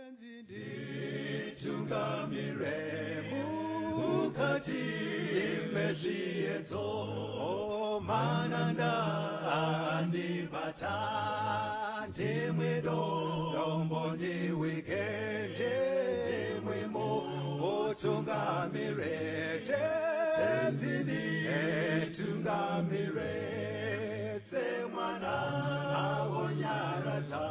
Nditungamire mukati mezviedzo, mananda andibata, ndimwe dombo ndiwike, ndimwe mutungamire, Tenzi nditungamire, semwana awonyaradza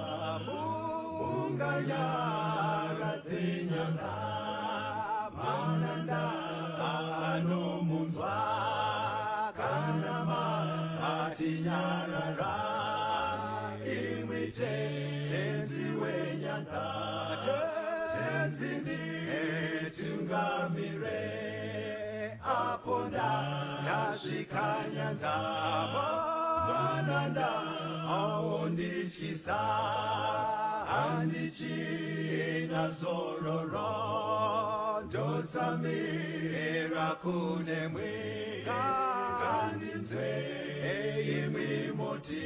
munganyaradze nyanga, mananda anomunzwa kana matinyarara, imwi Tenzi wenyanza, Tenzi nditungamire, apo ndasvika nyanza, mananda aondityisa, handichina zororo, ndotsamira kunemwi, ngandinzwe imwi moti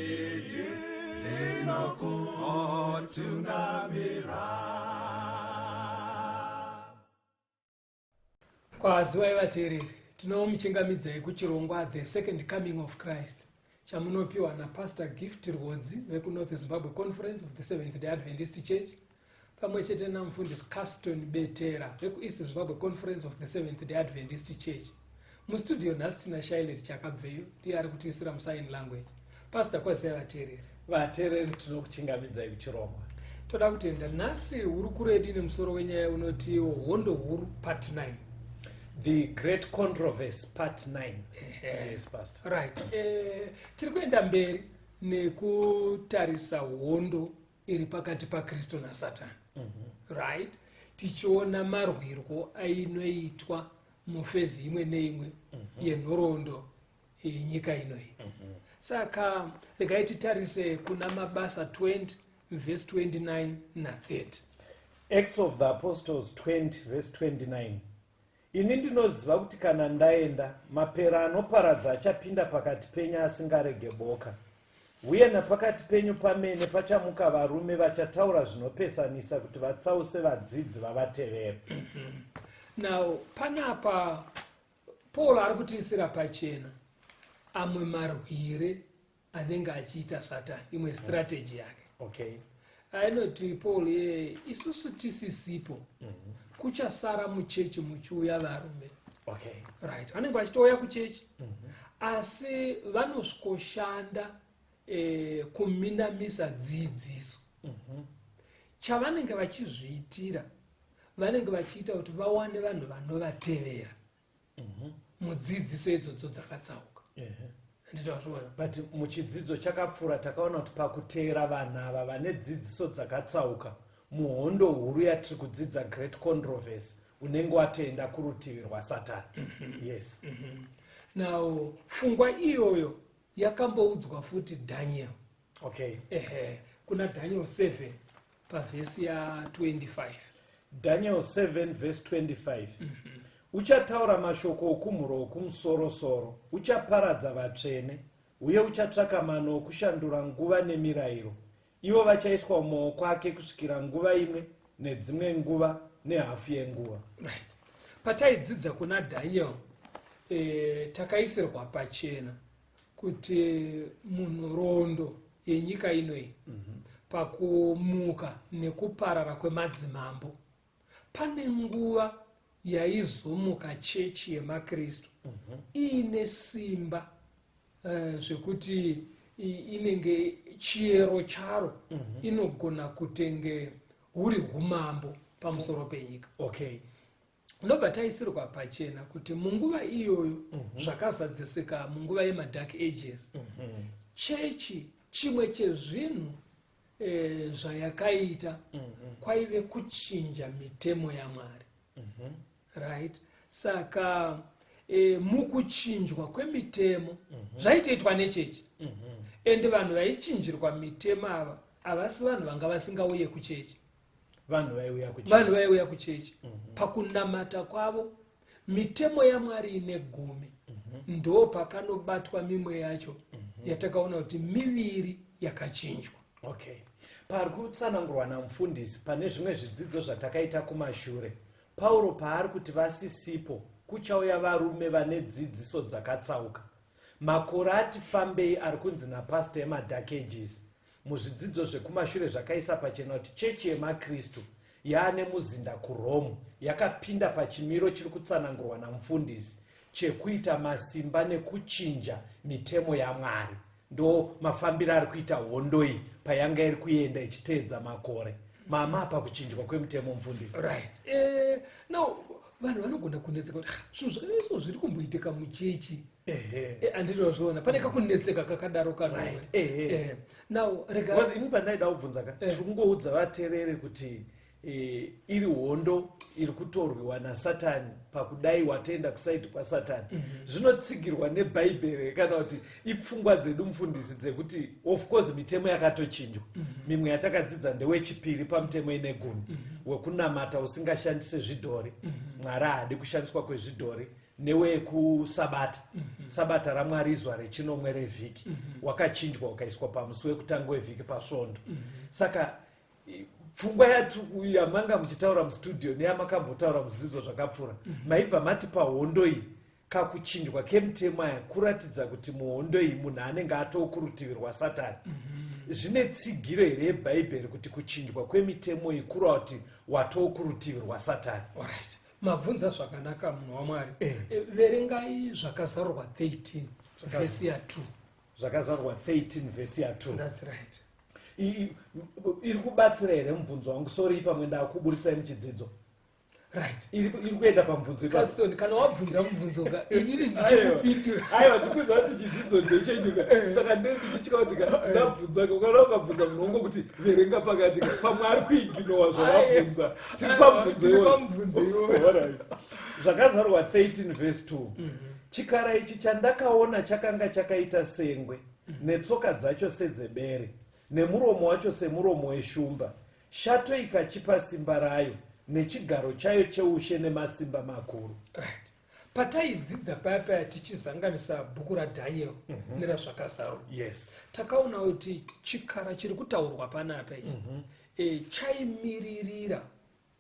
ndinokutungamira. Kwaziwai vateereri, tinomuchingamidzai kuchirongwa The Second Coming of Christ chamunopiwa naPastor Gift Rwodzi vekuNorth Zimbabwe Conference of the Seventh Day Adventist Church pamwe chete namufundisi Caston Betera vekuEast Zimbabwe Conference of the Seventh Day Adventist Church. Mustudio nhasi tina Shailet Chakabveyo, ndiye ari kutiisira musign language. Pastor, kwazisai vateereri. Vateereri, tinokuchingamidzai kuchirongwa. Toda kutenda. Nhasi hurukuro yedu ine musoro wenyaya unoti Hondo Huru Part 9. The Great Controversy Part 9. Yes, Pastor. Right. Tiri kuenda mberi nekutarisa hondo iri pakati paKristu naSatani. Right? Tichiona marwirwo ainoitwa mufezi imwe neimwe yenhoroondo yenyika inoyi. Saka regai titarise kuna Mabasa 20 verse 29 na 30. Acts of the Apostles 20 verse 29. Ini ndinoziva kuti kana ndaenda, mapera anoparadza achapinda pakati penyu asingarege boka. Uye napakati penyu pamene pachamuka varume vachataura zvinopesanisa kuti vatsause vadzidzi vavatevere. Now, panapa Paul ari kutiisira pachena amwe marwire anenge achiita Satani, imwe strategy yake. Ainoti Paul, isusu tisisipo, kuchasara muchechi muchiuya varume. Right, vanenge vachitouya kuchechi, asi vanosvikoshanda kuminamisa dzidziso. Chavanenge vachizviitira, vanenge vachiita kuti vawane vanhu vanovatevera mudzidziso idzodzo dzakatsauka. Nditazviona. But muchidzidzo chakapfuura takaona kuti pakuteera vanhu ava vane dzidziso dzakatsauka muhondo huru yatiri kudzidza, Great Controversy, unenge watoenda kurutivi rwaSatani. Yes. Now, pfungwa iyoyo yakamboudzwa futi Daniel. Ehe, kuna Daniel 7 pavhesi ya25. Daniel 7 verse 25. Uchataura mashoko okumhuro okumusorosoro, uchaparadza vatsvene, uye uchatsvaka mano okushandura nguva nemirayiro. Ivo vachaiswa mumaoko ake kusvikira nguva imwe nedzimwe nguva nehafu yenguva. Right. Pataidzidza kuna Daniel, takaisirwa pachena kuti munhoroondo yenyika inoyi, pakumuka nekuparara kwemadzimambo, pane nguva yaizomuka chechi yemaKristu iine simba, zvekuti inenge chiyero charo inogona kutenge huri humambo pamusoro penyika. Ndobva taisirwa pachena kuti munguva iyoyo, zvakazadzisika munguva yemaDark Ages, chechi chimwe chezvinhu zvayakaita kwaive kuchinja mitemo yaMwari. Right, saka mukuchinjwa kwemitemo zvaitoitwa nechechi, ende vanhu vaichinjirwa mitemo ava havasi vanhu vanga vasingauye kuchechi. Vanhu vaiuya kuchechi. Vanhu vaiuya kuchechi. Pakunamata kwavo mitemo yaMwari ine gumi, ndo pakanobatwa mimwe yacho yatakaona kuti miviri yakachinjwa. Okay. Pari kutsanangurwa namufundisi pane zvimwe zvidzidzo zvatakaita kumashure, Pauro paari kuti vasisipo kuchauya varume vane dzidziso dzakatsauka. Makore ati fambei ari kunzi napastor emaDark Ages muzvidzidzo zvekumashure zvakaisa pachena kuti chechi yemaKristu yaane muzinda kuRome yakapinda pachimiro chiri kutsanangurwa namufundisi chekuita masimba nekuchinja mitemo yaMwari. Ndo mafambiro ari kuita hondo iyi payanga iri kuenda ichiteedza makore. Mama apa kuchinjwa kwemutemo mufundisi. Right. Now vanhu vanogona kunetseka kuti zvinhu zvakadai so zviri kumboitika muchechi. Andinozviona pane kakunetseka kakadaro kana. Right. Now rega because ini pandaida kubvunza ka tiri kungoudza vaterere kuti iri hondo iri kutorwiwa naSatani pakudai watoenda kusaidi kwaSatani. Zvinotsigirwa neBhaibheri kana kuti ipfungwa dzedu mufundisi dzekuti of course mitemo yakatochinjwa. Mimwe yatakadzidza ndewechipiri pamutemo ine gumi wekunamata usingashandise zvidhori. Mwari haadi kushandiswa kwezvidhori. Newekusabata. Sabata raMwari izuva rechinomwe revhiki. Wakachinjwa ukaiswa pamusi wekutanga wevhiki pasvondo. Saka pfungwa yamanga muchitaura mustudio neyamakambotaura muzvidzidzo zvakapfuura, maibva mati pahondo iyi kakuchinjwa kemutemo aya kuratidza kuti muhondo iyi munhu anenge atokurutivi rwaSatani. Zvine tsigiro here yeBhaibheri kuti kuchinjwa kwemitemo iyi kureva kuti watokurutivi rwaSatani? Alright. Mabvunza zvakanaka munhu waMwari. Verengai Zvakazarurwa 13 vhesi ya 2. Zvakazarurwa 13 vhesi ya 2. That's right. Iri kubatsira here mubvunzo wangu? Sorry, pamwe ndakuburitsai muchidzidzo. Right. Iri kuenda pamubvunzo ipapo. Caston, kana wabvunza mubvunzo ka, inini ndichikupindura. Aiwa, ndikuziva kuti chidzidzo ndechenyika. Saka ndichitya kuti ndabvunza ka, ukaona ukabvunza munhu wangu kuti verenga pakati ka, pamwe ari kuiginowa zvawabvunza. Tiri pamubvunzo iwoyo. Tiri pamubvunzo iwoyo. All right. Zvakazarurwa 13 verse 2. Chikara ichi chandakaona chakanga chakaita sengwe, netsoka dzacho sedzebere, nemuromo wacho semuromo weshumba. Shato ikachipa simba rayo, nechigaro chayo cheushe nemasimba makuru. Right. Pataidzidza paya paya tichizanganisa bhuku raDaniel nerazvakazarurwa. Yes. Takaona kuti chikara chiri kutaurwa panapa ichi chaimiririra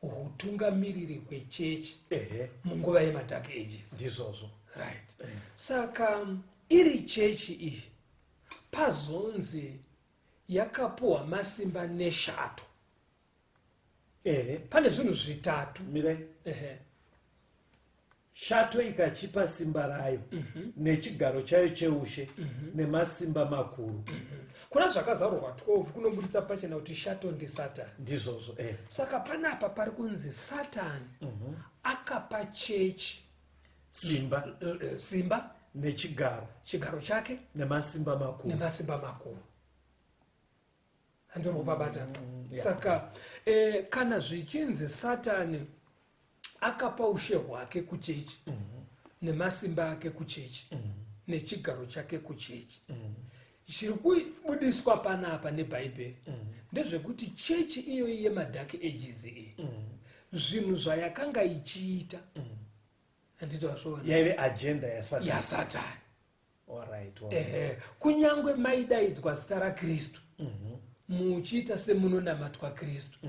hutungamiriri hwechechi munguva yemaDark Ages. Ndizvozvo. Right. Saka iri chechi iyi pazonzi yakapuwa masimba neshato. Pane zvinhu zvitatu. Mire. Shato ikachipa simba rayo nechigaro chayo cheushe nemasimba makuru. Kuna Zvakazarurwa 12 kunobudisa pachena kuti shato ndiSatani. Ndizvozvo. Saka panapa pari kunzi Satani akapa chechi simba, simba nechigaro, chigaro chake nemasimba makuru. Nemasimba makuru. Handiri kupabata. Saka kana zvichinzi Satani akapa ushe hwake kuchechi nemasimba ake kuchechi nechigaro chake kuchechi, chiri kubudiswa panapa neBhaibheri ndezvekuti chechi iyoyi yemaDark Ages iyi, zvinhu zvayakanga ichiita, handiti wazviona, yaive agenda yaSatani. yaSatani. Alright, alright. Kunyangwe maidaidzwa zita raKristu, muchiita semunonamatwa Kristu,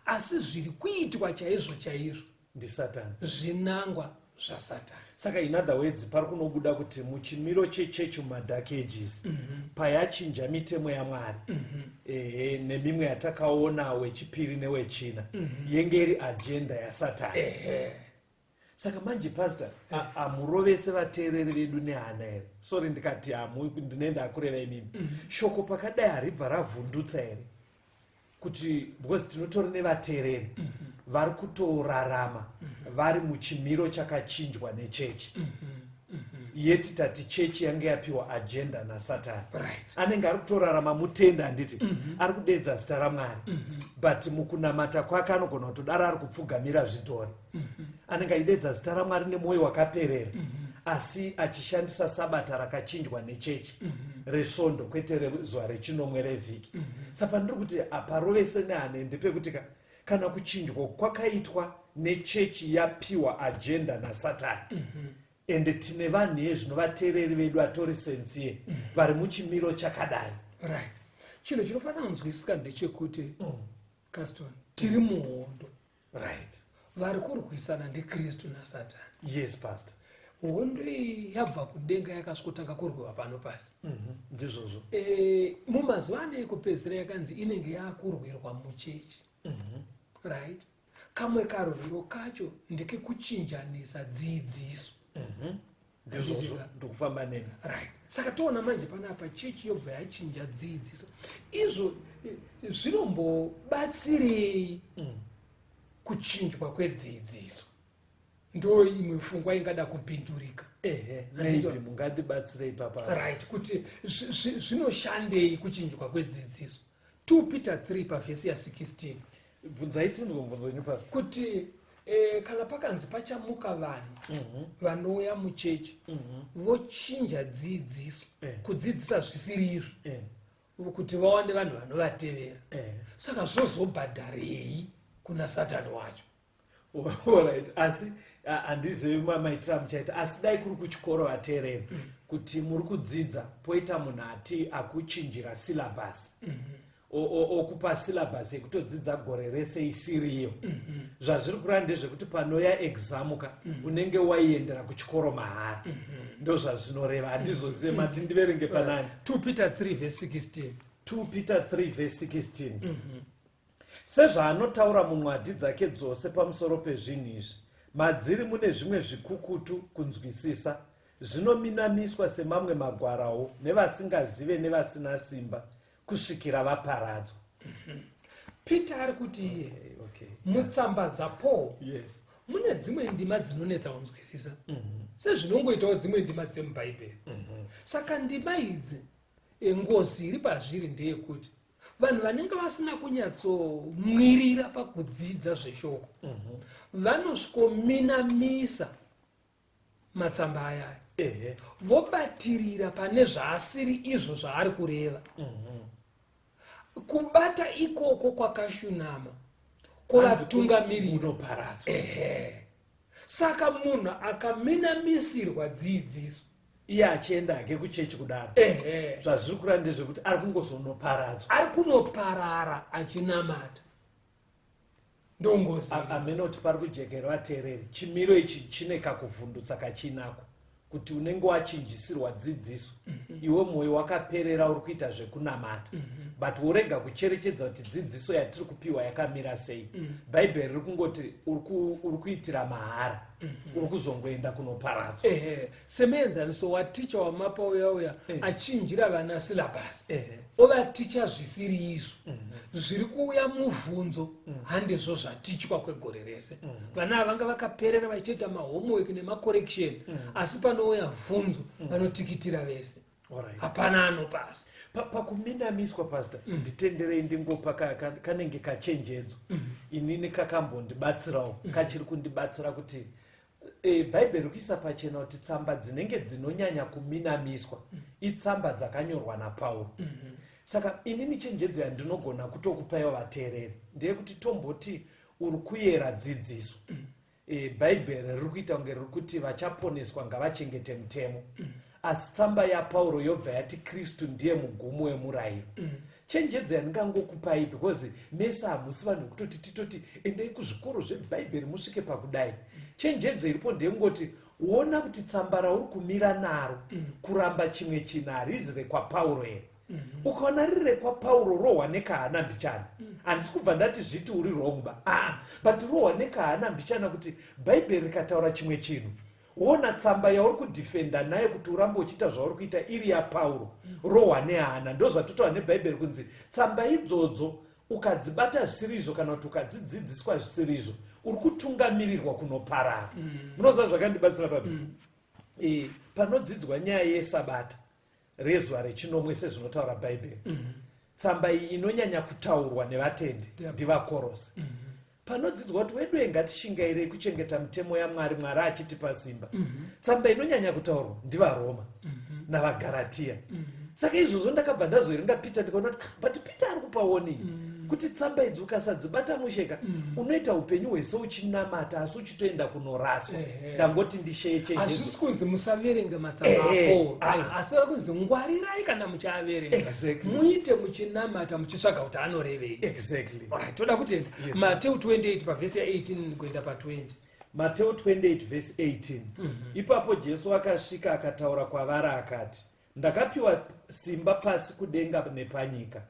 asi zviri kuitwa chaizvo chaizvo ndiSatani, zvinangwa zvaSatani. Saka in other words pari kunobuda kuti muchimiro chechechi mumaDark Ages payachinja mitemo yaMwari nemimwe yatakaona wechipiri newechina, yenge iri agenda yaSatani. Saka manje pastor, hamurovese vateereri vedu nehana here? Sorry ndikati hamu, ndinoenda akureva imimi. Shoko pakadai haribva ravhundutsa here? Kuti because tinotori nevateereri vari kutorarama vari muchimiro chakachinjwa nechechi. Yeti tati chechi yange yapiwa agenda naSatani. Anenge ari kutorarama mutenda, handiti? Ari kudeedza zita raMwari. But mukunamata kwake anogona kutodaro ari kupfugamira zvidhori. Anenge achideedza zita raMwari nemwoyo wakaperera, asi achishandisa sabata rakachinjwa nechechi resvondo kwete rezuva rechinomwe revhiki. Saka ndiri kuti aparovese nehane ndepekuti kana kuchinjwa kwakaitwa nechechi yapiwa agenda naSatani, ende tine vanhu yezvino vateereri vedu atori sensiye vari muchimiro chakadai. Right. Chinhu chinofanira kunzwisisika ndechekuti, Caston, tiri muhondo. Vari kurwisana ndiKristu naSatani. Yes, pastor. Hondo iyi yabva kudenga, yakasvikotanga kurwiwa pano pasi. Ndizvozvo. Mumazuva ano ekupedzisira yakanzi inenge yakurwirwa muchechi. Right, kamwe karwiro kacho ndekekuchinjanisa dzidziso. Ndizvozvo. Handitika. Ndikufamba nemi. Right, saka toona manje panapa chechi yobva yachinja dzidziso. Izvo zvinombobatsirei kuchinjwa kwedzidziso? Ndo imwe pfungwa ingada kupindurika. Ehe. Handiti- Maybe mungandibatsirei papa. Right, kuti zvinoshandei kuchinjwa kwedzidziso? 2 Peter 3 pavhesi ya16. Bvunzai tinzwe mubvunzo wenyu, pastor. Kuti kana pakanzi pachamuka vanhu vanouya muchechi vochinja dzidziso, kudzidzisa zvisiri izvo, kuti vawane vanhu vanovatevera, saka zvozobhadharei kuna Satani wacho? Alright, asi handizivi maitiro amuchaita, asi dai kuri kuchikoro, vateereri, kuti muri kudzidza, poita munhu ati akuchinjira syllabus, okupa syllabus yekutodzidza gore rese isiriyo. Zvazviri kureva ndezvekuti panoya exam ka, unenge waiendera kuchikoro mahara. Ndo zvazvinoreva. Handizozive, mati ndiverenge panani? 2 Peter 3 verse 16. 2 Peter 3 verse 16: Sezvaanotaura munwadhi dzake dzose pamusoro pezvinhu izvi, madziri mune zvimwe zvikukutu kunzwisisa, zvinominamiswa semamwe magwarawo nevasingazive nevasina simba, kusvikira vaparadzwa. Peter ari kuti iye mutsamba dzaPaul mune dzimwe ndima dzinonetsa kunzwisisa, sezvinongoitawo dzimwe ndima dzemubhaibheri. Saka ndima idzi, ngozi iri pazviri ndeyekuti vanhu vanenge vasina kunyatsomwirira pakudzidza zveshoko vanosvikominamisa matsamba ayaya, vobatirira pane zvaasiri izvo zvaari kureva. Kubata ikoko kwakashunama kuvatungamirira. Unoparadzwa. Ehe, saka munhu akaminamisirwa dzidziso, iye achienda hake kuchechi kudaro, zvazviri kureva ndezvekuti ari kungozonoparadzwa. Ari kunoparara achinamata. Ndongozi. Amenoti pari kujekera vateereri, chimiro ichi chine kakuvhundutsa kachinako, kuti unenge wachinjisirwa dzidziso, iwe mwoyo wakaperera uri kuita zvekunamata, but worega kucherechedza kuti dzidziso yatiri kupiwa yakamira sei. Bhaibheri riri kungoti uri kuitira mahara, uri kuzongoenda kunoparadzwa. Ehe, semuenzaniso waticha wamapa uya uya achinjira vana syllabus, ovaticha zvisiri izvo zviri kuuya muvhunzo. Handizvo zvatichwa kwegore rese. Vana ava vanga vakaperera vachitoita mahomework nemacorrection, asi panouya vhunzo vanotikitira vese. Hapana anopasa. Pakuminamiswa, pastor, nditenderei ndingopa kanenge kachenjedzo. Inini kakambondibatsirawo, kachiri kundibatsira, kuti Bhaibheri kuisa pachena kuti tsamba dzinenge dzinonyanya kuminamiswa itsamba dzakanyorwa naPauro. Saka inini chenjedzo yandinogona kutokupaiwo vateereri ndeyekuti tomboti uri kuyera dzidziso, Bhaibheri riri kuita kunge riri kuti vachaponeswa ngavachengete mutemo, asi tsamba yaPauro yobva yati Kristu ndiye mugumo wemurayiro. Chenjedzo yandingangokupai, because mese hamusi vanhu vekutoti titoti endai kuzvikoro zvebhaibheri musvike pakudai, chenjedzo iripo ndeyekungoti ona kuti tsamba rauri kumira naro kuramba chimwe chinhu harizi rekwaPauro here. Ukaona riri rekwaPauro, rohwa nekahana mbichana. Handisi kubva ndati zviti uri wrong ba, aa, but rohwa nekahana mbichana kuti Bhaibheri rikataura chimwe chinhu, wona tsamba yauri kudhifenda nayo kuti urambe uchiita zvauri kuita iri yaPauro, rohwa nehana. Ndo zvatotaura nebhaibheri kunzi tsamba idzodzo ukadzibata zvisiri izvo kana kuti ukadzidzidziswa zvisiri izvo, uri kutungamirirwa kunoparara. Munoziva zvakandibatsira papi? Panodzidzwa nyaya yesabata rezuva rechinomwe sezvinotaura Bhaibheri, tsamba iyi inonyanya kutaurwa nevatendi ndivaKorose. Panodzidzwa kuti weduwe ngatishingairei kuchengeta mitemo yaMwari, Mwari achitipa simba, tsamba inonyanya kutaurwa ndivaRoma navaGaratiya. Saka izvozvo ndakabva ndazoerenga Peter, ndikaona kuti, "Ah, but Peter ari kupa warning." Kuti tsamba idzi ukasadzibata musheka, unoita upenyu hwese uchinamata asi uchitoenda kunoraswa. Ndangoti ndisheye chenjedzo. Hazvisi kunzi musaverenga matsamba Ehe. aPaul, asi vari kunzi ngwarirai kana muchiaverenga, muite muchinamata muchitsvaga kuti anorevei. Alright, toda kutenda. Yes. Mateu 28 pavhesi ya18 kuenda pa20. Mateo 28 vhesi 18. Ipapo Jesu akasvika akataura kwavari akati, "Ndakapiwa simba pasi kudenga nepanyika.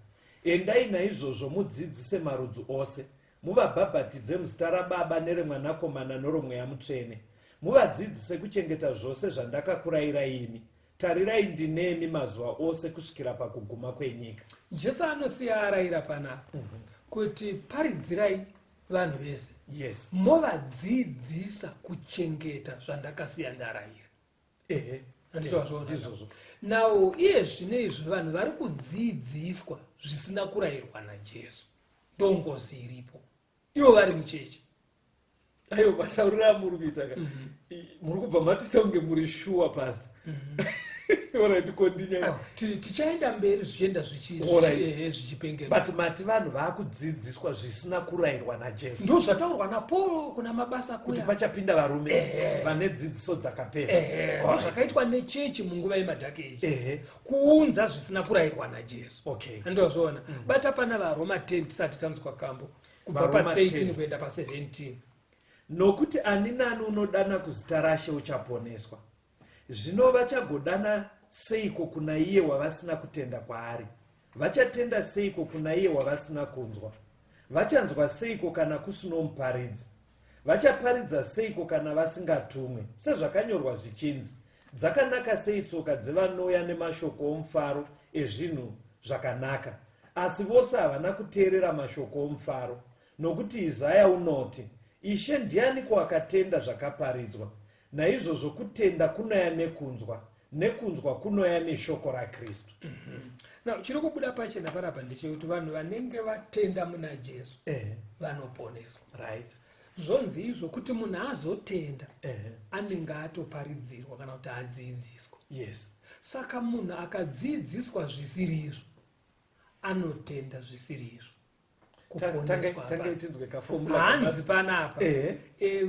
Endai naizvozvo mudzidzise marudzi ose, muvabhabhatidze muzita raBaba nereMwanakomana noromweya Mutsvene, muvadzidzise kuchengeta zvose zvandakakurayirai imi. Tarirai, ndinemi mazuva ose kusvikira pakuguma kwenyika." Jesu anosiya arayira panapa kuti paridzirai vanhu vese, movadzidzisa kuchengeta zvandakasiya ndarayira. Handiti wazviona? Ndizvozvo. Now iye zvino izvi vanhu vari kudzidziswa zvisina kurayirwa naJesu. Ndongozi iripo, ivo vari muchechi. Aiwa, matauriro amuri kuita ka, muri kubva matoita kunge muri sure, pastor. Alright, continue. Aiwa, tichaenda mberi zvichienda zvichipengera. But mati vanhu vaakudzidziswa zvisina kurayirwa naJesu. Ndo zvataurwa naPaul kuna Mabasa Kuti kuya. pachapinda varume vane dzidziso dzakapesa. Ndo zvakaitwa nechechi munguva yemadark age, kuunza zvisina kurayirwa naJesu. Andozviona. Bata pana VaRoma 10 tisati tanzwa kambo, kubva VaRoma pa13 10. kuenda pa17. Nokuti ani nani unodana kuzita raShe uchaponeswa. Zvino vachagodana seiko kuna iye wavasina kutenda kwaari? Vachatenda seiko kuna iye wavasina kunzwa? Vachanzwa seiko kana kusino muparidzi? Vachaparidza seiko kana vasingatumwe? Sezvakanyorwa zvichinzi, "Dzakanaka sei tsoka dzevanouya nemashoko omufaro ezvinhu zvakanaka!" Asi vose havana kuteerera mashoko omufaro. Nokuti Isaya unoti, "Ishe, ndianiko akatenda zvakaparidzwa?" Naizvozvo kutenda kunoya nekunzwa, nekunzwa kunoya neshoko raKristu. Now chiri kubuda pachena panapa ndechekuti vanhu vanenge vatenda muna Jesu vanoponeswa. Zvonzi izvo kuti munhu azotenda, anenge atoparidzirwa kana kuti adzidziswa. Saka munhu akadzidziswa zvisiri izvo anotenda zvisiri izvo. Kuponeswa Tange hapana. tinzwe kaformula. Hanzi panapa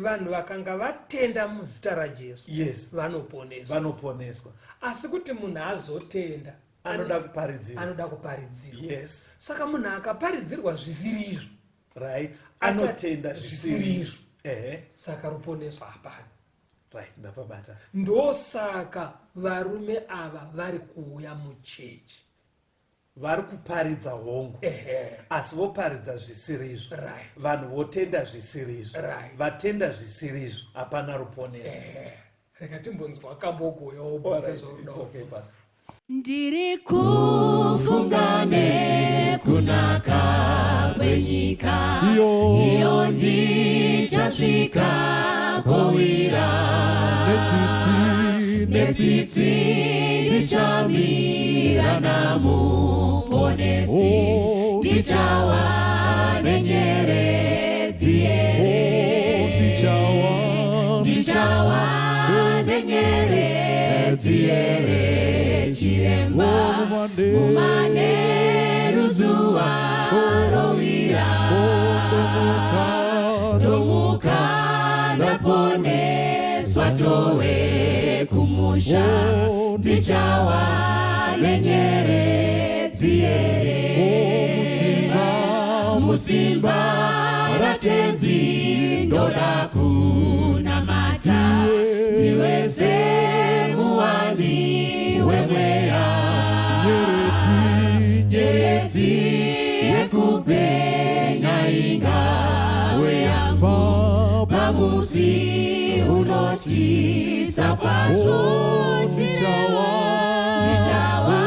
vanhu vakanga vatenda muzita raJesu vanoponeswa. Vanoponeswa. Asi kuti munhu azotenda, Anoda kuparidzirwa. Anoda kuparidzirwa. Saka munhu akaparidzirwa zvisiri izvo, Anotenda zvisiri zvisiri izvo. Saka ruponeso hapana. Right, ndapabata. Ndosaka varume ava vari kuuya muchechi. Vari kuparidza, hongu, asi voparidza zvisiri izvo. Vanhu votenda zvisiri izvo. Vatenda zvisiri izvo, hapana ruponeso. Rega timbonzwa kambogoya wobvunza Alright, zvaunoda it's okay, kubvunza. Pastor. Ndiri kufunga nekunaka kwenyika iyo ndichasvika kowira. Netsitsi. Netsitsi ndichamira naMuponesi. Oh. Ndichawa nenyeredzi here. Ndichawa. Ndichawa nenyeredzi here, chiremba, mumanheru zuva rovira. Tomuka ndaponeswa, towe kumusha. Ndichawa nenyeredzi here, musimba raTenzi ndoda kunamata, ziweze muwani wemweya. Nyeredzi yekupenya ingawe yangu pamusi unotyisa kwazvo. Ndichawa. Ndichawa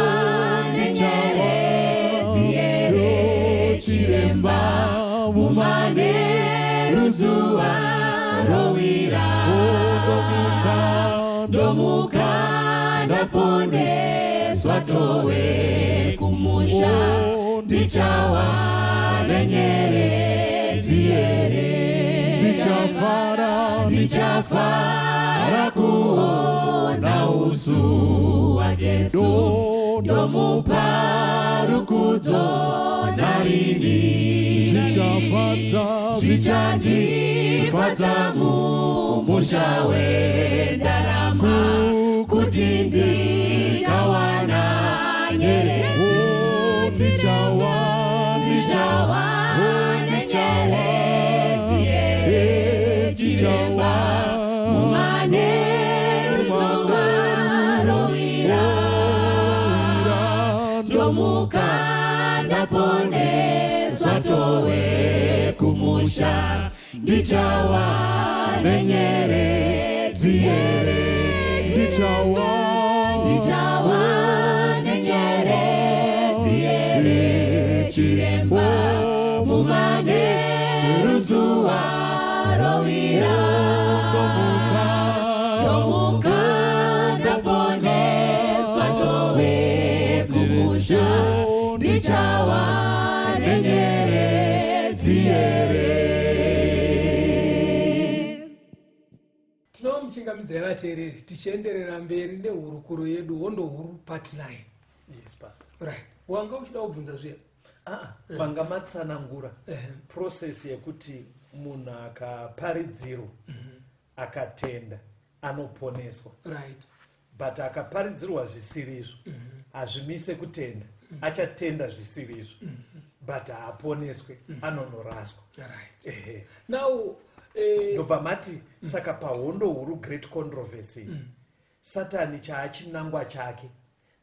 nenyeredzi here, chiremba, mumanheru zuva rowira. Ndomuka ndaponeswa, towe kumusha. Ndichawa nenyeredzi here. Ndichafara. Ndichafara kuona usu waJesu. Ndomupa rukudzo narini. Zvichafadza. Zvichandifadza mumusha wendarama kuti ndichawana nyeredzi. Oh, ndichawa. Ndichawana nyeredzi here chiremba mumanheru zuva rovira. Ndomuka ndaponeswa towe kumusha, ndichawa nenyeredzi here. Ndichawa. Ndichawa nenyeredzi here chiremba mumanheru zuva rovira. Ndomuka ndaponeswa towe kumusha, ndichawa nenyeredzi here. Tinomuchingamidzai vateereri tichienderera mberi nehurukuro yedu Hondo Huru part 9. Yes, pastor. Right, wanga uchida kubvunza zviya? Ah, manga matsanangura process yekuti munhu akaparidzirwa akatenda anoponeswa, but akaparidzirwa zvisirizvo hazvimise kutenda, achatenda zvisirizvo but haaponeswe, anonoraswa. Ehe. Now Ndobva mati saka pahondo huru, great controversy, Satani chaachinangwa chake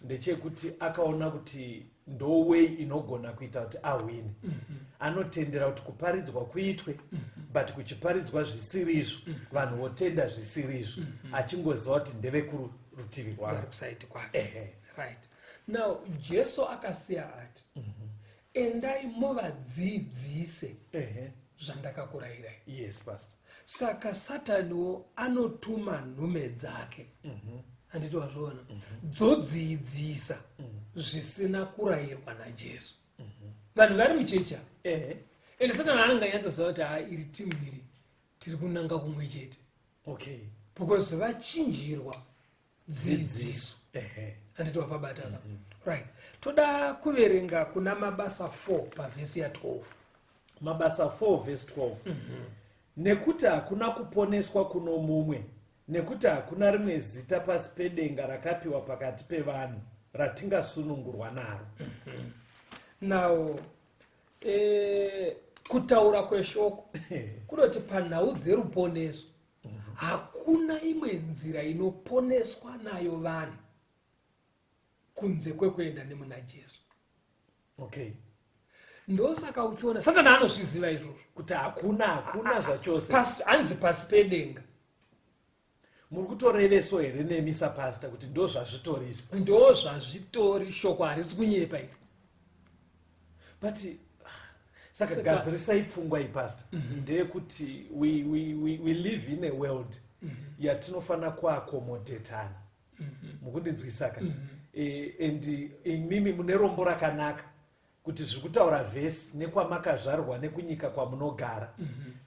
ndechekuti akaona kuti ndo way inogona kuita kuti ahwine, anotendera kuti kuparidzwa kuitwe, but kuchiparidzwa zvisirizvo, vanhu votenda zvisirizvo, achingoziva kuti ndevekurutivi rwavo. Vari kuside kwake. Right, now Jesu akasiya ati, "Endai muvadzidzise zvandakakurayirai." Yes, pastor. Saka Sataniwo anotuma nhume dzake, handiti wazviona, dzodzidzisa zvisina kurayirwa naJesu. Vanhu vari muchechi ava, ende Satani anenge anyatsoziva kuti ha, iri timu iri tiri kunanga kumwe chete, because vachinjirwa dzidziso. Handiti wapabatana? Right, toda kuverenga kuna Mabasa 4 pavhesi ya12. Mabasa 4 vhesi 12: "Nekuti hakuna kuponeswa kuno mumwe, nekuti hakuna rimwe zita pasi pedenga rakapiwa pakati pevanhu ratingasunungurwa naro." Now kutaura kweshoko kunoti panhau dzeruponeso hakuna imwe nzira inoponeswa nayo vanhu kunze kwekuenda nemuna Jesu. Ndosaka uchiona Satani anozviziva izvozvo. Kuti hakuna, hakuna zvachose. Hanzi pasi pedenga. Muri kutoreveso here nemi sapasta kuti ndo zvazvitori izvi? Ndo zvazvitori, shoko harisi kunyepa iri. But saka gadzirisai pfungwa iyi, pastor. Ndeyekuti we live in a world yatinofanira kuaccommodatana, mukundinzwisaka? And imimi mune rombo rakanaka kuti zviri kutaura vhesi nekwamakazvarwa nekunyika kwamunogara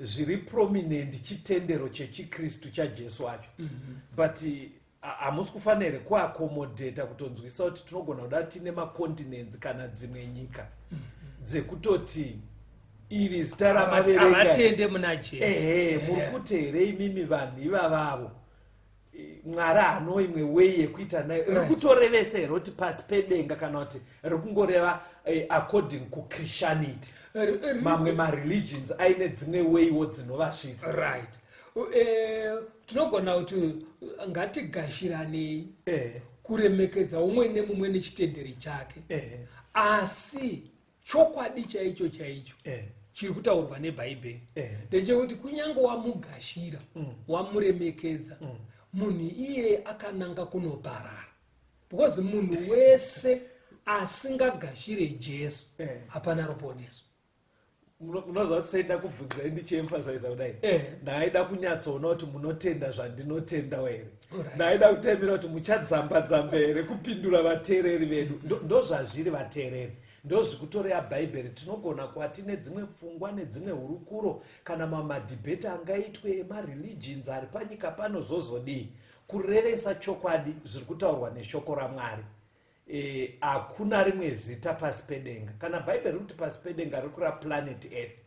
zviri prominent chitendero chechiKristu chaJesu acho, but hamusi kufanira here kuaccommodata, kutonzwisa kuti tinogona kuda tine macontinents kana dzimwe nyika dzekutoti iri zita ramaverenga Havatende muna Jesu. Ehe, muri kuti here imimi vanhu ivavavo Mwari haano imwe way yekuita nayo? Riri kutorevesa here kuti pasi pedenga, kana kuti riri kungoreva according kuChristianity, mamwe mareligions aine dzimwe waywo dzinovasvitsa? Right, tinogona kuti ngatigashiranei kuremekedza umwe nemumwe nechitenderi chake, asi chokwadi chaicho chaicho chiri kutaurwa neBhaibheri ndechekuti kunyange wamugashira, wamuremekedza, munhu iyeye akananga kunoparara, because munhu wese asingagashire Jesu hapana ruponeso. Munoziva kuti seida kubvunzai ndichiemphasiza kudai, ndaida kunyatsoona kuti munotenda zvandinotendawo here. Ndaida kutemera kuti muchadzamba-dzamba here kupindura vateereri vedu. Ndozvazviri vateereri, ndozvikutoreya Bhaibheri. Tinogona kuva tine dzimwe pfungwa nedzimwe hurukuro kana mamadhibheti angaitwe emareligions ari panyika pano, zvozodii, kurevesa chokwadi zviri kutaurwa neshoko raMwari. Hakuna rimwe zita pasi pedenga. Kana Bhaibheri riri kuti pasi pedenga, riri kureva planet Earth,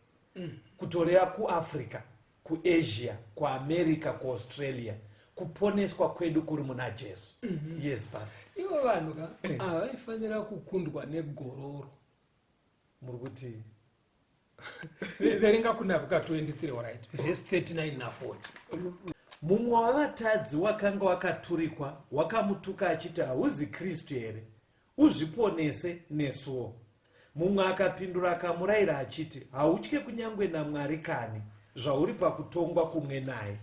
kutoreva kuAfrica, kuAsia, kuAmerica, kuAustralia. Kuponeswa kwedu kuri muna Jesu. Yes, pastor. Ivo vanhu ka havaifanira kukundwa negororo. Muri kuti? Verenga kuna Ruka 23, alright, verse 39 na40. Mumwe wavatadzi wakanga wakaturikwa wakamutuka achiti, "Hauzi Kristu here? Uzviponese nesuwo." Mumwe akapindura akamurayira achiti, "Hautye kunyange naMwari kani, zvauri pakutongwa kumwe naye?"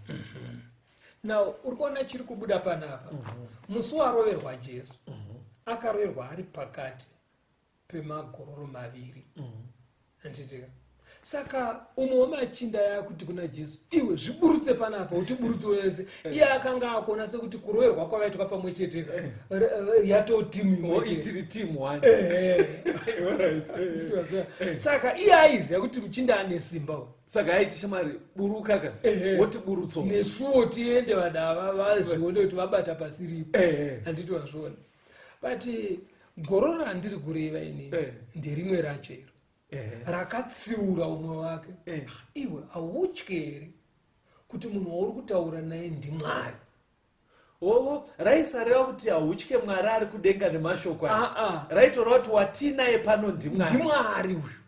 Now uri kuona chiri kubuda panapa. Musi waroverwa Jesu, akaroverwa ari pakati pemagororo maviri, handitika? Saka umwe wemachinda yakuti kuna Jesu, "Iwe zviburutse panapa, utiburutse wese." Iye akanga akuona sekuti kuroverwa kwavaitwa pamwe chete ka, yatoo timu imwe chete. Tiri team one. Saka iye aiziva kuti muchinda ane simba uyu. Saka aiti, "Shamwari, buruka ka." Woti burutso. Nesuwo tiende, vanhu ava vazvione kuti vabata pasiripo. Handiti wazviona? But gororo randiri kureva inini nderimwe racho iro rakatsiura umwe wake. "Iwe hautyi here kuti munhu wauri kutaura naye ndiMwari?" Oo, raisareva kuti hautye Mwari ari kudenga nemashoko aya. Ah, ah. Raitoreva kuti watinaye pano ndiMwari. Ndimwari uyu.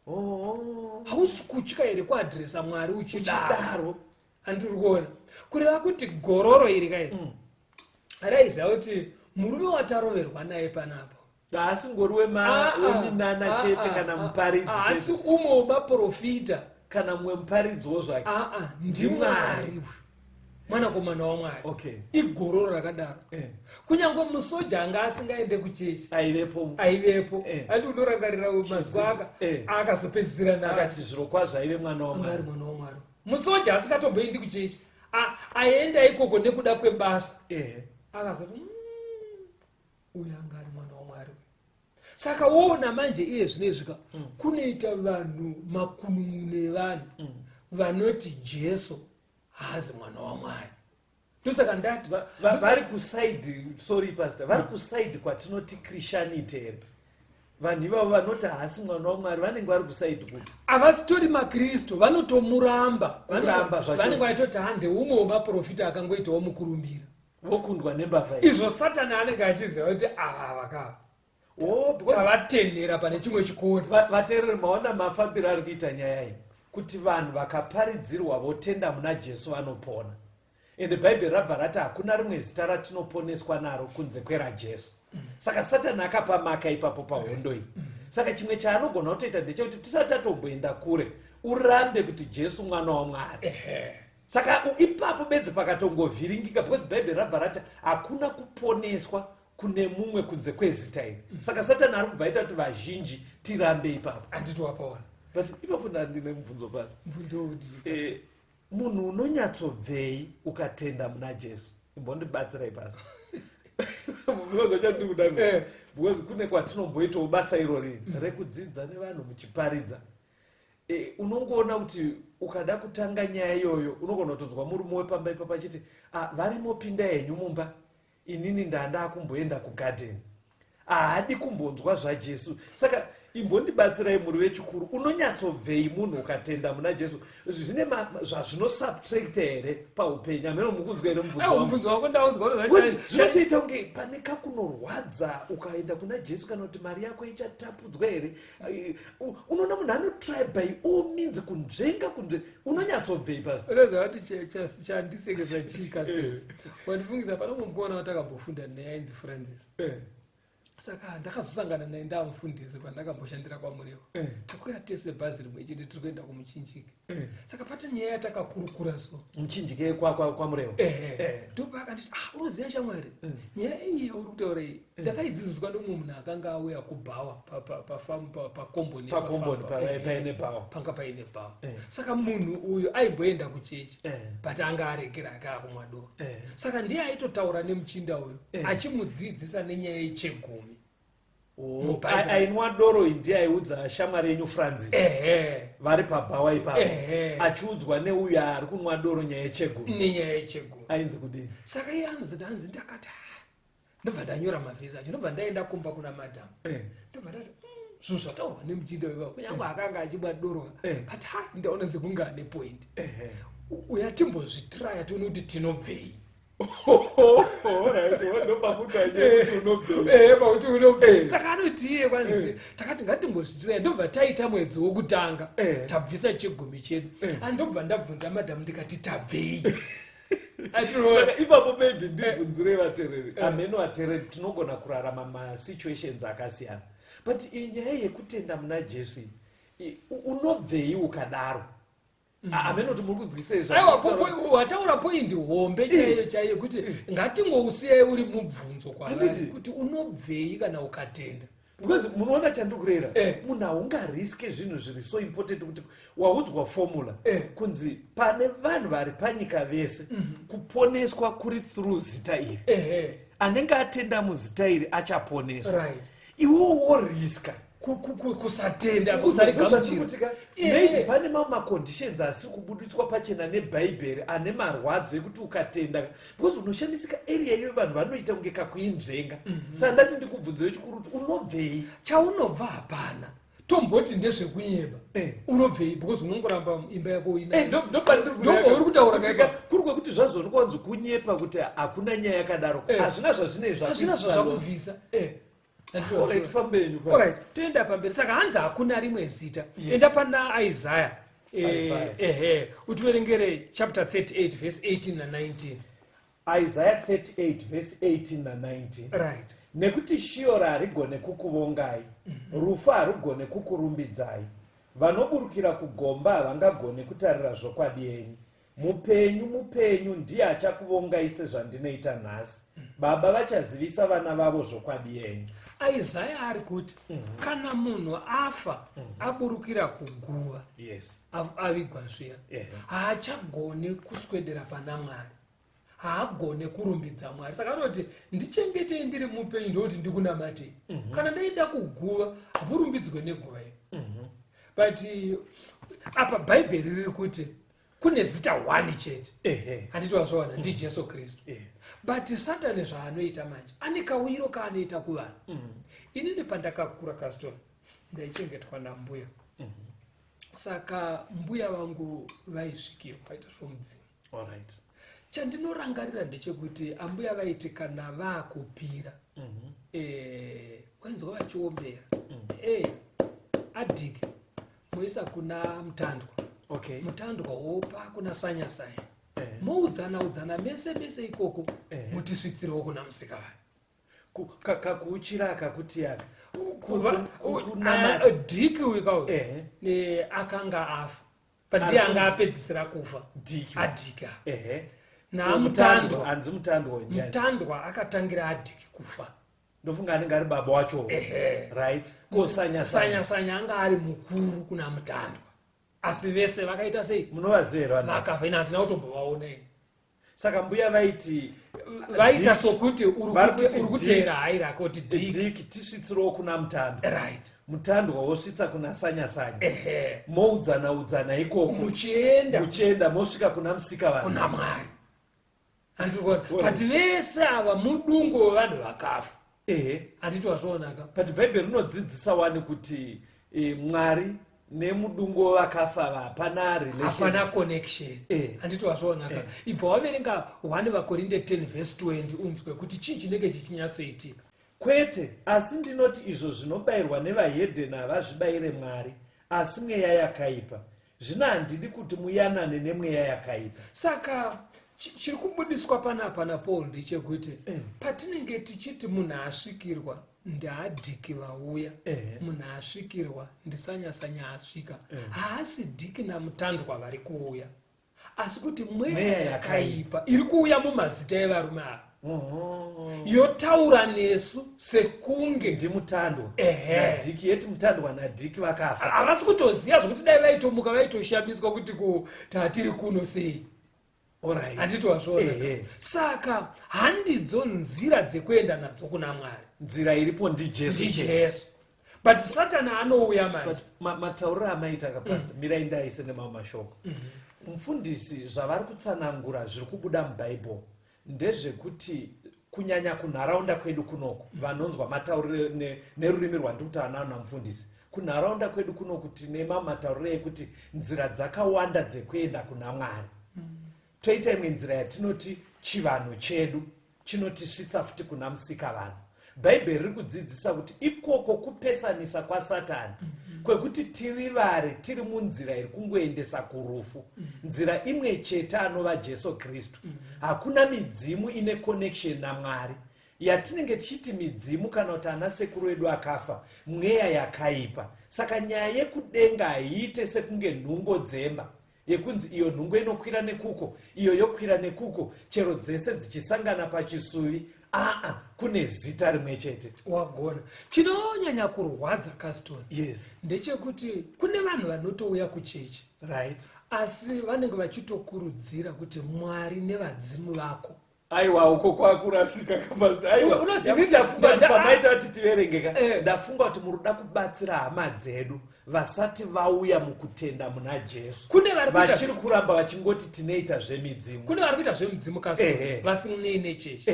Oh. Hausi kutya here kuadhiresa Mwari uchidaro? Uchidaro. Handiri kuona kureva kuti gororo iri kai raiziva kuti murume wataroverwa naye panapa Haasingori Ah, ah, weminana ah, chete ah, kana ah, muparidzi haasi chete umwe wemaprofita kana mumwe muparidziwo zvake. Aa, ndiMwari uyu, mwanakomana waMwari. Igororo rakadaro. Kunyange musoja anga asingaende kuchechi aivepo. Aivepo. Ati unorangarira mazwi aka akazopedzisira akati nakati zviro kwazvo aive mwana anga ari waMwari. Mwana waMwari. Musoja asingatomboendi kuchechi, aenda ikoko nekuda kwebasa, akazoti, uyu anga ari mwana waMwari." Saka woona manje iye zvinezvi ka, kunoita vanhu makunun'unu evanhu vanoti Jesu haazi mwana waMwari. Ndosaka ndati Vari kusaidi, sorry pastor, vari kusaidi kwatinoti Christianity here? Vanhu ivavo vanoti haasi mwana waMwari vanenge vari kusaidi kupi? Havasitori maKristu, vanotomuramba. Kuramba zvachose. Vanenge vachitoti hande umwe wemaprofita akangoitawo mukurumbira. Vokundwa nembavha iyi. Izvo Satani anenge achiziva kuti ava vakava Oh, because tavatenhera pane chimwe chikoni. Vateereri, maona mafambiro ari kuita nyaya iyi, kuti vanhu vakaparidzirwa votenda muna Jesu vanopona. Ende Bhaibheri rabva rati hakuna rimwe zita ratinoponeswa naro kunze kweraJesu. Saka Satani akapa maka ipapo pahondo iyi. Saka chimwe chaanogona kutoita ndechekuti tisati tatomboenda kure, urambe kuti Jesu mwana waMwari. Saka ipapo bedzi pakatongovhiringika, because Bhaibheri rabva rati hakuna kuponeswa kune mumwe kunze kwezita iri. Saka Satani ari kubva aita kuti vazhinji tirambe ipapo. Handiti wapaona? But ipapo ndandine mubvunzo pasi. Mubvunzo wekuti? Munhu unonyatsobvei ukatenda muna Jesu? Imbondibatsirai pasi, because chandikuda because kune kwatinomboitawo basa irori rekudzidza nevanhu muchiparidza. Unongoona kuti ukada kutanga nyaya iyoyo unogona kutonzwa murume wepamba ipapo achiti, "Ah, varimo, pinda henyu mumba, inini ndanda kumboenda kugadheni." Haadi kumbonzwa zvaJesu. Saka imbondibatsirai, muri vechikuru, unonyatsobvei munhu ukatenda muna Jesu? Zvine zvazvinosubtracta here paupenyu? Hameno mukunzwa here mubvunzo Aiwa, wangu? mubvunzo wako ndaunzwa. Because zvinotoita kunge pane kakunorwadza ukaenda kuna Jesu, kana kuti mari yako ichatapudzwa here. Unoona munhu anotry by all means kunzvenga kunzve. Unonyatsobvei pasi? Unoziva kuti chandisekesa chika se wandifungisa pane umwe mukomana watakambofunda naye ainzi Francis. Saka ndakazosangana naye ndaamufundisi pandakamboshandira kwaMurewa. Takwira tese bhazi rimwe chete tiri kuenda kumuchinjike. Saka pati nyaya yatakakurukura so. Muchinjike kwaMurewa? Ehe. Ndopa akanditi, "Ah, unoziva shamwari, nyaya iyi yauri kutaura iyi ndakaidzidziswa nemumwe munhu akanga auya kubhawa pafamu pakomboni." Pakomboni, paine bhawa. Panga paine bhawa. Saka munhu uyu aimboenda kuchechi, but anga aregera ake akumwa doro. Saka ndiye aitotaura nemuchinda uyu achimudzidzisa nenyaya yechegumi Oh, muBhaibheri. Ainwa doro iyi ndiye aiudza shamwari yenyu Francis Ehe. vari pabhawa ipapo, Ehe. achiudzwa neuyo ari kunwa doro nyaya yechegumi. Nenyaya yechegumi. Ainzi kudii? Saka iye anozoti, hanzi ndakati, "Ah, Ndobva ndanyora mavhesi acho, ndobva ndaenda kumba kuna madhamu. Ndobva ndati, zvinhu zvataurwa nemuchinda weva, kunyange akanga achibwa doro, but ha, ndaona sekunge ane point. Uya timbozvitraya tione kuti tinobvei. Pakuti unobvei. Saka anoti iye kwanzi takati ngatimbozvitraya, ndobva taita mwedzi wokutanga, tabvisa chegumi chedu. Andobva ndabvunza madhamu ndikati, tabvei? Saka ipapo maybe ndibvunzirei vatereri. Ameno vatereri, tinogona kurarama masituations akasiyana, but inyaya yekutenda muna Jesu iyi, unobvei ukadaro? Ameno kuti muri kunzwisei. Aiwa, wataura point hombe chaiyo chaiyo, kuti ngatingousiyai uri mubvunzo kwavari Handiti? kuti unobvei kana ukatenda. Because munoona chandikurera, munhu haungariske zvinhu zviri so important kuti waudzwa formula kunzi pane vanhu vari panyika vese, kuponeswa kuri through zita iri. Anenge atenda muzita iri achaponeswa. Iwewo woriska Kusatenda, kusarigamuchira. Kutika, maybe pane mamwe maconditions asiri kubuditswa pachena nebhaibheri ane marwadzo ekuti ukatenda, because unoshamisika area iyo vanhu vanoita kunge kakuinzvenga. Saka ndati ndikubvunzewo chikuru kuti unobvei? Chaunobva hapana. Tomboti ndezvekunyeba. Unobvei? Because unongoramba imba yako uinayo. Ndopandiri. Ndopauri kutaura kaipa. Kuri kwekuti zvazoonekwa kunzi kunyepa, kuti hakuna nyaya yakadaro. Hazvina zvazvinei. Hazvina zvazvakubvisa. Fambeni. Alright, toenda pamberi. Saka hanzi hakuna rimwe zita. Enda pana Isaiah. Isaiah. Ehe, utiverengere chapter 38 verse 18 na19. Isaiah 38 verse 18 na19. Nekuti Shiora harigone kukuvongai, rufu harugone kukurumbidzai, vanoburukira kugomba havangagone kutarira zvokwadi yenyu. Mupenyu, mupenyu ndiye achakuvongai sezvandinoita nhasi. Baba vachazivisa vana vavo zvokwadi yenyu. Isaya ari kuti kana munhu afa, aburukira kuguva, avigwa zviya, haachagoni kuswedera pana Mwari, haagone kurumbidza Mwari. Saka anoti, ndichengetei ndiri mupenyu, ndokuti ndikunamatei. Kana ndaenda kuguva, hamurumbidzwe neguva iri. But apa Bhaibheri riri kuti kune zita one chete. Handiti wazvawana? NdiJesu Kristu. But Satani zvaanoita manje, ane kauyiro kaanoita kuvanhu. Inini pandakakura, Caston, ndaichengetwa nambuya. Saka mbuya vangu vaisvikirwa, vaita zvomudzimu. Chandinorangarira ndechekuti ambuya vaiti kana vaakupira, wainzwa vachiombera, adhiki moisa kuna Mutandwa, Mutandwa wopa kuna Sanyasanya, moudzana udzana mese mese ikoko, mutisvitsirewo kuna Musikavanhu. Kakuuchira akakuti aka Kunamata. Dhiki uyu kauyu akanga afa, but ndiye anga apedzisira kufa. Dhiki. Adhiki apa. NaMutandwa. Hanzi Mutandwa uyu ndiani? Mutandwa akatangira Adhiki kufa. Ndofunga anenge ari baba wacho. Right, ko Sanya Sanya? Sanya Sanya anga ari mukuru kuna Mutandwa, asi vese vakaita sei? Munovaziva here vanhu ava? Vakafa. Ina handina kutombovaona ini. Saka mbuya vaiti Vaita sokuti uri Vari uri kuteera hairaki kuti Dhiki, Dhiki, tisvitsirewo kuna Mutandwa. Mutandwa wosvitsa kuna Sanya Sanya. Moudzana udzana ikoko. Muchienda. Muchienda, mosvika kuna Musika vanhu. Kuna Mwari. Handiti kuona? But vese ava mudungo wevanhu vakafa. Handiti wazvionaka? But Bhaibheri rinodzidzisa wani kuti Mwari nemudungo wevakafa ava hapana relation. Hapana connection. Handiti wazvionaka? Ibva waverenga 1 vaKorinde 10 verse 20, unzwe kuti chii chinenge chichinyatsoitika. Kwete, asi ndinoti izvo zvinobayirwa nevahedheni havazvibayire Mwari, asi mweya yakaipa. Zvino handidi kuti muyanane nemweya yakaipa. Saka chiri kubudiswa panapa naPaul ndechekuti patinenge tichiti munhu asvikirwa ndaadhiki vauya, munhu asvikirwa ndisanyasanya asvika, haasi Dhiki naMutandwa vari kuuya, asi kuti mweya Mweya yakaipa iri kuuya mumazita evarume ava, yotaura nesu sekunge ndiMutandwa naDhiki, yeti Mutandwa naDhiki vakafa. Havasi kutoziva zvokuti dai vaitomuka vaitoshamiswa kuti ko tatiri kuno sei. Handiti wazviona? Saka handidzo nzira dzekuenda nadzo kuna Mwari. Nzira iripo ndiJesu. NdiJesu, but Satani anouya manje. But matauriro amaita kapastor, mirai ndaise nemamwe mashoko. Mufundisi, zvavari kutsanangura zviri kubuda mubhaibheri ndezvekuti Kunyanya kunharaunda kwedu kunoku, vanonzwa matauriro nerurimi rwandiri kutaura navo namufundisi. Kunharaunda kwedu kunoku tine mamatauriro ekuti nzira dzakawanda dzekuenda kuna Mwari. Toita imwe nzira yatinoti chivanhu chedu chinotisvitsa futi kuna Musikavanhu. Bhaibheri riri kudzidzisa kuti ikoko kupesanisa kwaSatani kwekuti tirivare tiri munzira iri kungoendesa kurufu. Nzira imwe chete anova Jesu Kristu. Hakuna midzimu ine connection naMwari. Yatinenge tichiti midzimu kana kuti ana sekuru edu akafa, mweya yakaipa. Saka nyaya yekudenga haiite sekunge nhungo dzemba yekunzi iyo nhungo inokwira nekuko, iyo yokwira nekuko, chero dzese dzichisangana pachisuvi. Aa, kune zita rimwe chete. Wagona. Chinonyanya kurwadza, Caston, ndechekuti kune vanhu vanotouya kuchechi, asi vanenge vachitokurudzira kuti Mwari nevadzimu vako. Aiwa, uko kwakurasika kapastor. Aiwa, Unoziva ini kuti ndafunga kuti pamaita kuti tiverengeka, Eh. ndafunga kuti muri kuda kubatsira hama dzedu vasati vauya mukutenda muna Jesu, Kune vari kuita vachiri kuramba vachingoti tinoita zvemidzimu. Kune vari kuita zvemudzimu, Caston, vasinei nechechi.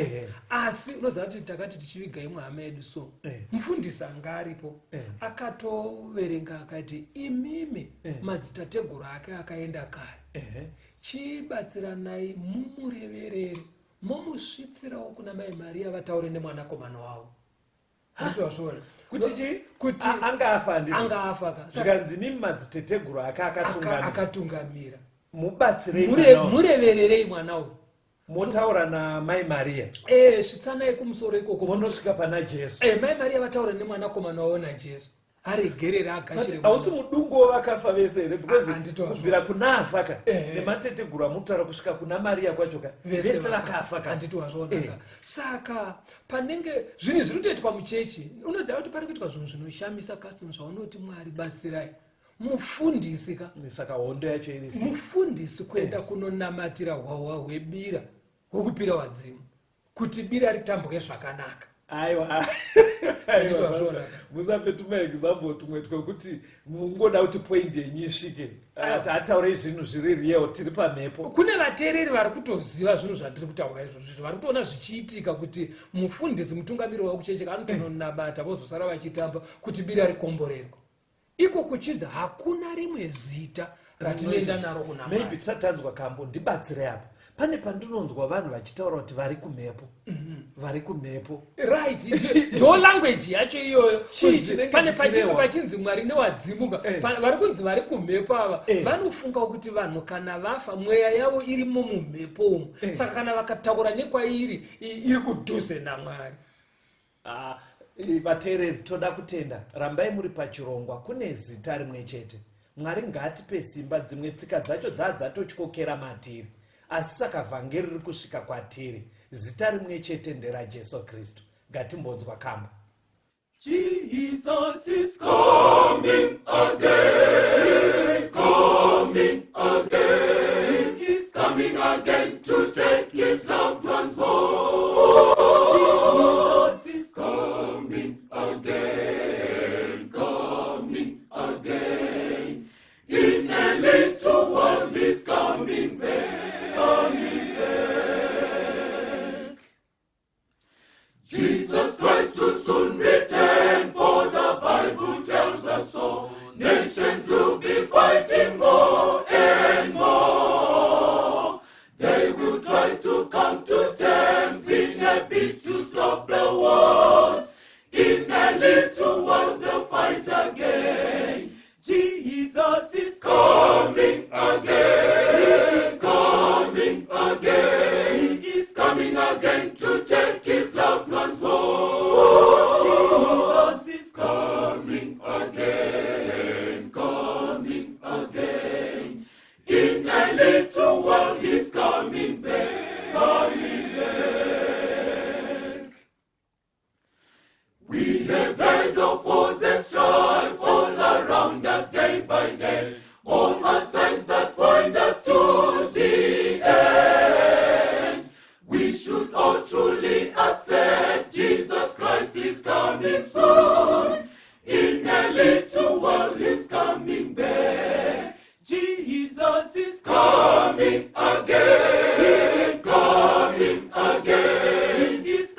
Asi unoziva kuti takati tichiviga imwe hama yedu so, mufundisi anga aripo akatoverenga akati, imimi madzitateguru ake akaenda kare, chibatsiranai mumureverere, momusvitsirawo kuna Mai Mariya vataure nemwanakomana wavo. Handitozviona. Kuti chi? Kuti Anga afa, handizvo? Anga afa ka. Zvikanzi mimi madziteteguru ake akatungamira, Akatungamira, mubatsirei mwana uyu. Murevererei mwana uyu. Motaura namai Mariya. Svitsanai kumusoro ikoko. Monosvika pana Jesu. Mai Mariya vataure nemwanakomana wavo naJesu, aregerere, agashire. But hausi mudungu wavakafa vese here? Because Ah, handitozvo. kubvira kuna afa ka nemateteguru amutaura kusvika kuna Mariya kwacho ka, vese vakafa ka. Handiti wazvionaka? Saka panenge zvinhu zviri kutoitwa muchechi, unoziva kuti pari kuitwa zvinhu zvinoshamisa, Caston, zvaunoti Mwari batsirai. Mufundisi ka. Saka hondo yacho iri sei? Mufundisi kuenda kunonamatira hwahwa hwebira hwekupira wadzimu kuti bira ritambwe zvakanaka. Aiwa. Handiti wazviona? Musape tumaexample tumwe twekuti mungoda kuti point yenyu isvike. Ataurei zvinhu zviri real, tiri pamhepo. Kune vateereri vari kutoziva zvinhu zvandiri kutaura izvozvo, vari kutoona zvichiitika kuti mufundisi mutungamiri wavo kuchechi anotononamata, vozosara vachitamba kuti bira rikomborerwa. Iko kuchinzi hakuna rimwe zita ratinoenda naro kuna Maybe Mwari. tisati tanzwa kambo, ndibatsire apa. Pane pandinonzwa vanhu vachitaura kuti vari kumhepo, vari kumhepo. Right, ndo language yacho iyoyo. Chii Kunzi chinenge pane pachinge chichirehwa? pachinzi Mwari newadzimuka, vari kunzi vari kumhepo ava, vanofunga kuti vanhu kana vafa mweya yavo irimo mumhepo umu. Saka kana vakataura nekwairi, iri kudhuze naMwari. Ah, vateereri, toda kutenda. Rambai muri pachirongwa Kune Zita Rimwe Chete. Mwari ngaatipe simba. Dzimwe tsika dzacho dzaa dzatotyokera matiri, asi saka vhangeri riri kusvika kwatiri. Zita rimwe chete nderaJesu Kristu. Ngatimbonzwa kamba. Jesus is coming again. He is coming again. He is coming again to take his loved ones home. Jesus is coming again. Coming again. In a little while he's coming back. Coming back. Jesus Christ will soon return, for the Bible tells us so. Nations will be fighting more and more. They will try to come to terms in a bid to stop the wars. In a little while they'll fight again. Jesus is coming again. He is coming again. He is coming again to take his loved ones home. Jesus is coming again. Coming again. In a little while he's coming back. Coming back. We have heard of wars and strife all around us day by day. All are signs that point us to the end. We should all truly accept Jesus Christ is coming soon. In a little while he's coming back. Jesus is coming again. He is coming again. He is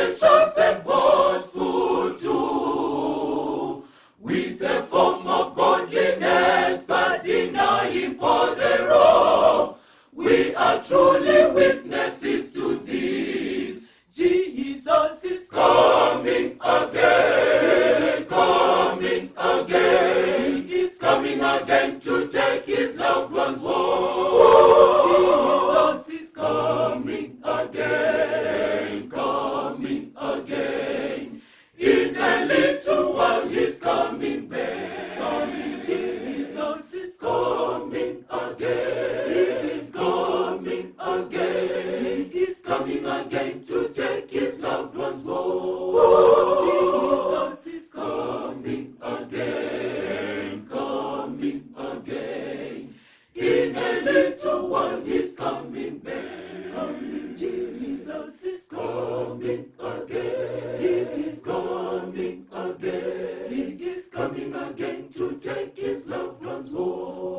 covetous and boastful too. With a form of godliness, but denying power thereof. We are truly witnesses to this. Jesus is coming again. He is coming again. He is coming again to take his loved ones home. Jesus is coming again, coming again. In a little while he's coming back. Coming, Jesus is coming again. He is coming again. He is coming again to take his loved ones home. Jesus is coming again, coming again. In a little while he's coming back. Coming, Jesus is coming again. He is coming again. He is coming again to take his loved ones home.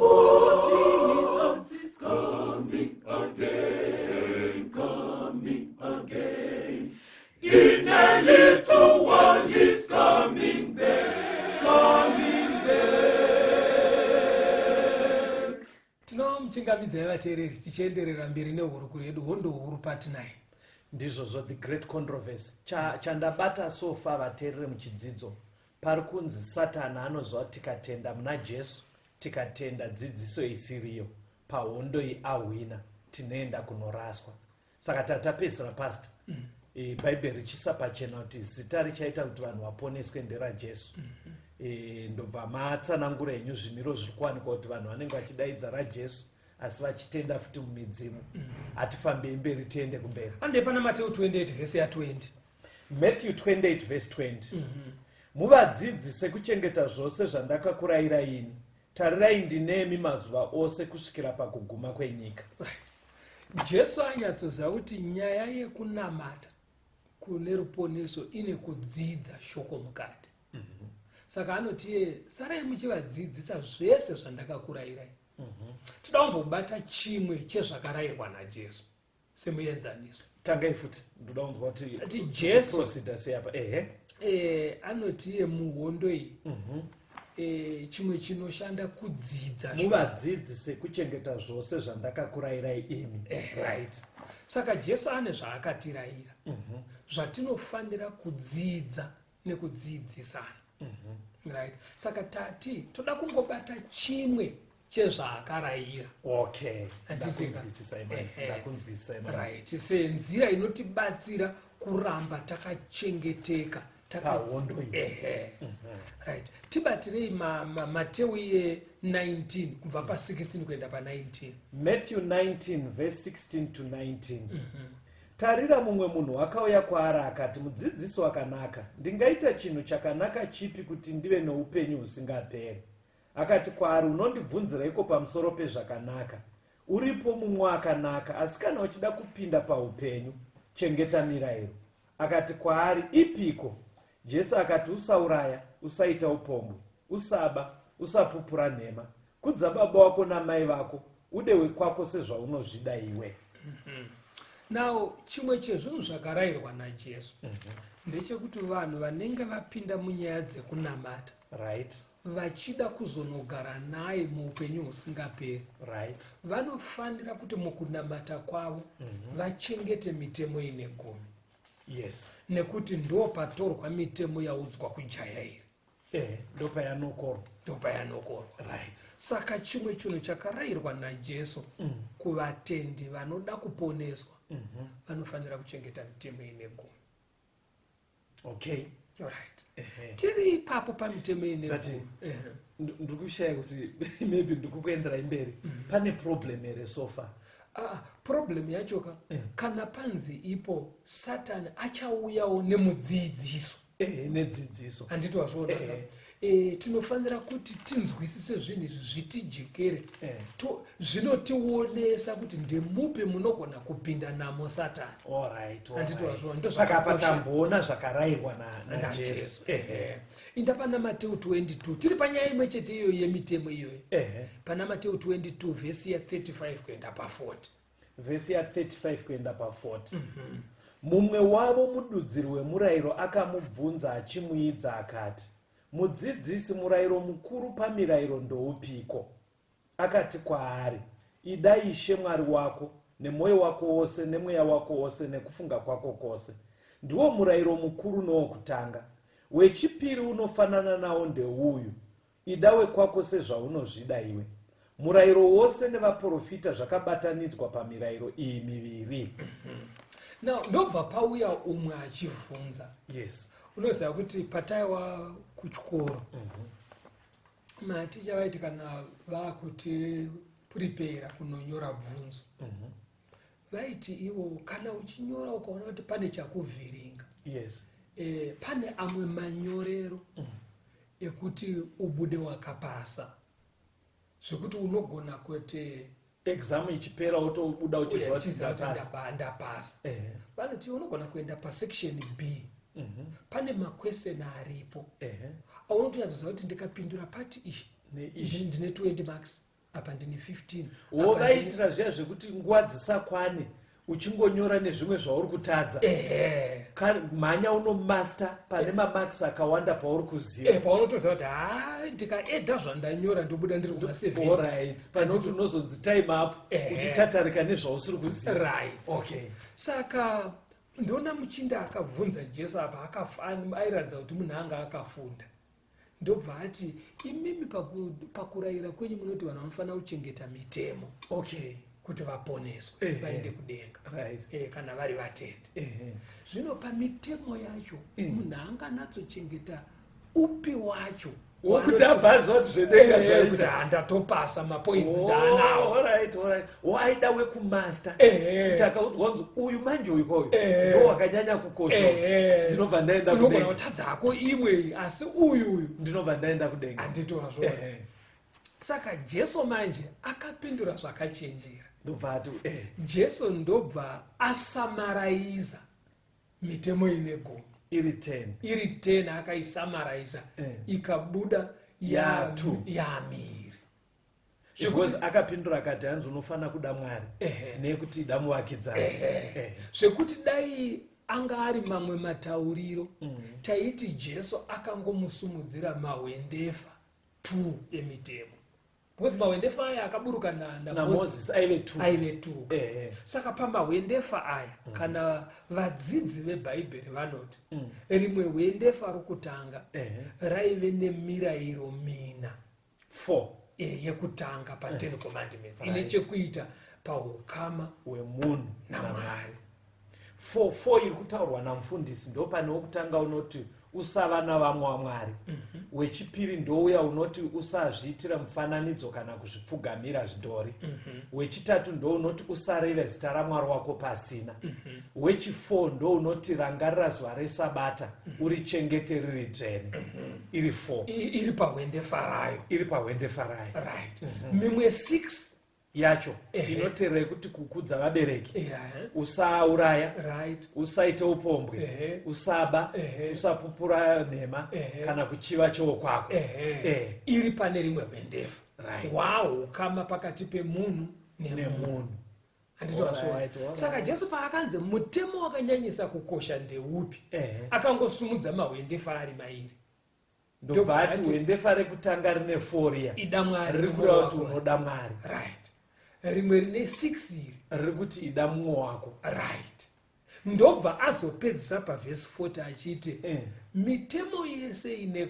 Jesus is coming again, coming again. In a little while he's coming back, coming back. Tinomuchingamidzai vateereri tichienderera mberi nehurukuro yedu Hondo Huru Part 9. Ndizvozvo, the great controversy. Chandabata so far, vateerere, muchidzidzo pari kunzi Satani anoziva tikatenda muna Jesu, tikatenda dzidziso isiriyo, pahondo iyi ahwina, tinoenda kunoraswa. Saka tatapedzisira, pastor, Bhaibheri richisa pachena kuti zita richaita kuti vanhu vaponeswe nderaJesu. Ndobva matsanangura henyu zvimiro zviri kuwanikwa kuti vanhu vanenge vachidaidza raJesu asi vachitenda futi mumidzimu. Hatifambei mberi, tiende kumberi. Andei pana Mateu 28 vhesi ya20. Matthew 28 verse 20: "Muvadzidzise kuchengeta zvose zvandakakurayirai ini. Tarirai, ndinemi mazuva ose kusvikira pakuguma kwenyika." Jesu anyatsoziva kuti nyaya yekunamata kune ruponeso ine kudzidza shoko mukati. Saka anoti iye, "Sarai muchivadzidzisa zvese zvandakakurayirai." Toda kumbobata chimwe chezvakarayirwa naJesu semuenzaniso. Tangai futi, ndoda kunzwa kuti Ati Jesu procedure sei apa, ehe. Anoti iye muhondo iyi, chimwe chinoshanda kudzidza shoko. "Muvadzidzise kuchengeta zvose zvandakakurayirai imi." Right. Saka Jesu ane zvaakatirayira zvatinofanira kudzidza nekudzidzisana, right? Saka tati toda kungobata chimwe chezvaakarayira. Okay. Handiti ka? Ndakunzwisisai mani. Ehe. Ndakunzwisisai mani. Right, senzira inotibatsira kuramba takachengeteka pahondo iyi. Ehe, right, tibatirei Mateu iye 19 kubva pa16 kuenda pa19. Matthew 19 verse 16 to 19: "Tarira, mumwe munhu akauya kwaari akati, 'Mudzidzisi wakanaka, ndingaita chinhu chakanaka chipi kuti ndive neupenyu husingaperi?' Akati kwaari, 'Unondibvunzireiko pamusoro pezvakanaka? Uripo mumwe akanaka. Asi kana uchida kupinda paupenyu, chengeta mirayiro.' Akati kwaari, 'Ipiko?' Jesu akati, 'Usauraya, usaita upombwe, usaba, usapupura nhema, kudza baba wako namai vako, ude wekwako sezvaunozvida iwe.'" Now, chimwe chezvinhu zvakarayirwa naJesu ndechekuti vanhu vanenge vapinda munyaya dzekunamata vachida kuzonogara naye muupenyu husingaperi, vanofanira kuti mukunamata kwavo vachengete mitemo ine 10. Nekuti ndo patorwa mitemo yaudzwa kujaya iri. Ndopayanokorwa. Ndopayanokorwa. Saka chimwe chinhu chakarayirwa naJesu kuvatendi vanoda kuponeswa, vanofanira kuchengeta mitemo ine 10. Right, tiri ipapo pamitemo ine But- 10. Ndiri kushaya kuti maybe ndikukuenderai mberi, pane problem here so far? Ah, problem yacho ka, kana panzi ipo Satani achauyawo nemudzidziso. Ehe, nedzidziso. Handiti wazviona? Tinofanira kuti tinzwisise zvinhu izvi zvitijekere. Zvinotionesa kuti ndemupi munogona kupinda namo Satani. Handiti wazviona? Ndo Saka apa zvakakosha. tamboona zvakarayirwa naJesu. NaJesu. Inda pana Mateu 22, tiri panyaya imwe chete iyoyo yemitemo iyoyo. Pana Mateu 22 vhesi ya35 kuenda pa40. Vhesi ya35 kuenda pa40. Mumwe wavo mududziri wemurayiro akamubvunza achimuidza akati, Mudzidzisi, murayiro mukuru pamirayiro ndoupiko? Akati kwaari, Ida Ishe Mwari wako nemwoyo wako wose nemweya wako wose nekufunga kwako kwose. Ndiwo murayiro mukuru nowokutanga. Wechipiri unofanana nawo ndeuyu, Ida wekwako sezvaunozvida iwe. Murayiro wose nevaprofita zvakabatanidzwa pamirayiro iyi miviri. Now ndobva pauya umwe achivhunza. Yes. Unoziva kuti pataiwa kuchikoro maticha vaiti kana vakuti prepare kunonyora bvunzo vaiti ivo kana uchinyora ukaona kuti pane chakuvhiringa, pane amwe manyorero ekuti ubude wakapasa, zvekuti unogona kuti Exam ichipera wotobuda uchiziva kuti uchiziva kuti ndapasa. Ndapasa. Vanoti unogona kuenda pasection B, pane maquestion aripo aunotonyatsoziva kuti ndikapindura part iyi Neishi. ndine 20 marks, apa ndine 15, Wo apa ndine- Vaitira zviya zvekuti nguva dzisakwane, uchingonyora nezvimwe zvauri kutadza. Mhanya unomaster pane mamarks akawanda pauri kuziva. Paunotoziva kuti ha, ndikaedha zvandanyora ndobuda ndiri kuma70. Alright, pane kuti unozonzi time up uchitatarika nezvausiri kuziva. Okay. Saka ndona muchinda akabvunza Jesu apa airatidza kuti munhu anga akafunda, ndobva ati, imimi pakurayira kwenyu munoti vanhu vanofanira kuchengeta mitemo kuti vaponeswe, vaende kudenga, kana vari vatendi. Zvino pamitemo yacho munhu anganatsochengeta upi wacho? Wokuti abva aziva kuti zvedenga Kuti zvaita. Handatopasa, mapoints ndaanawo. Alright, waida wekumaster, kuti akaudzwa kunzi uyu manje, uyu koyu ndo wakanyanya kukosha, ndinobva ndaenda Unogona kudenga. kutadzako imwe, asi uyu uyu Ndinobva ndaenda kudenga. Handitowazvo. Saka Jesu manje akapindura zvakachenjera. Ndobva ati Jesu ndobva asummariza mitemo ine 10. Iri 10. Iri 10, akaisummariza, ikabuda Ya two. Yamiri. Because akapindura akati, hanzi unofanira kuda Mwari nekuti ida muvakidzani. Zvekuti dai anga ari mamwe matauriro, taiti Jesu akangomusumudzira mahwendefa 2 emitemo, because mahwendefa aya akaburuka naMoses naMoses aive two. Aive two. Saka pamahwendefa aya, kana vadzidzi vebhaibheri vanoti rimwe hwendefa rokutanga raive nemirayiro mina, Four. Yekutanga pa10 commandments, ine chekuita paukama hwemunhu naMwari. Four, four iri kutaurwa namufundisi ndo pane wokutanga unoti usava navamwe waMwari. Wechipiri ndouya unoti usazviitira mufananidzo kana kuzvipfugamira zvidhori. Wechitatu ndo unoti usareve zita raMwari wako pasina. Wechifour ndo unoti rangarira zuva resabata urichengete riri dzvene. Iri four. Iri pahwendefa rayo. Iri pahwendefa rayo. Right, mimwe 6 Yacho inoteerera yekuti kukudza vabereki, usauraya, usaite upombwe, usaba, usapupura nhema, kana kuchiva chokwako. Iri pane rimwe hwendefa, hwahukama pakati pemunhu nemunhu. Nemunhu. Handitowazviona. Alright. Saka Jesu paakanzi mutemo wakanyanyisa kukosha ndeupi, akangosumudza mahwendefa ari mairi. Ndobva ati hwendefa rekutanga rine four riya Ida Mwari riri nemwoyo kureva kuti wako. unoda Mwari. Right, rimwe rine 6 iri riri kuti ida mumwe wako. Right, ndobva azopedzisa pavhesi 40 achiti mitemo yese ine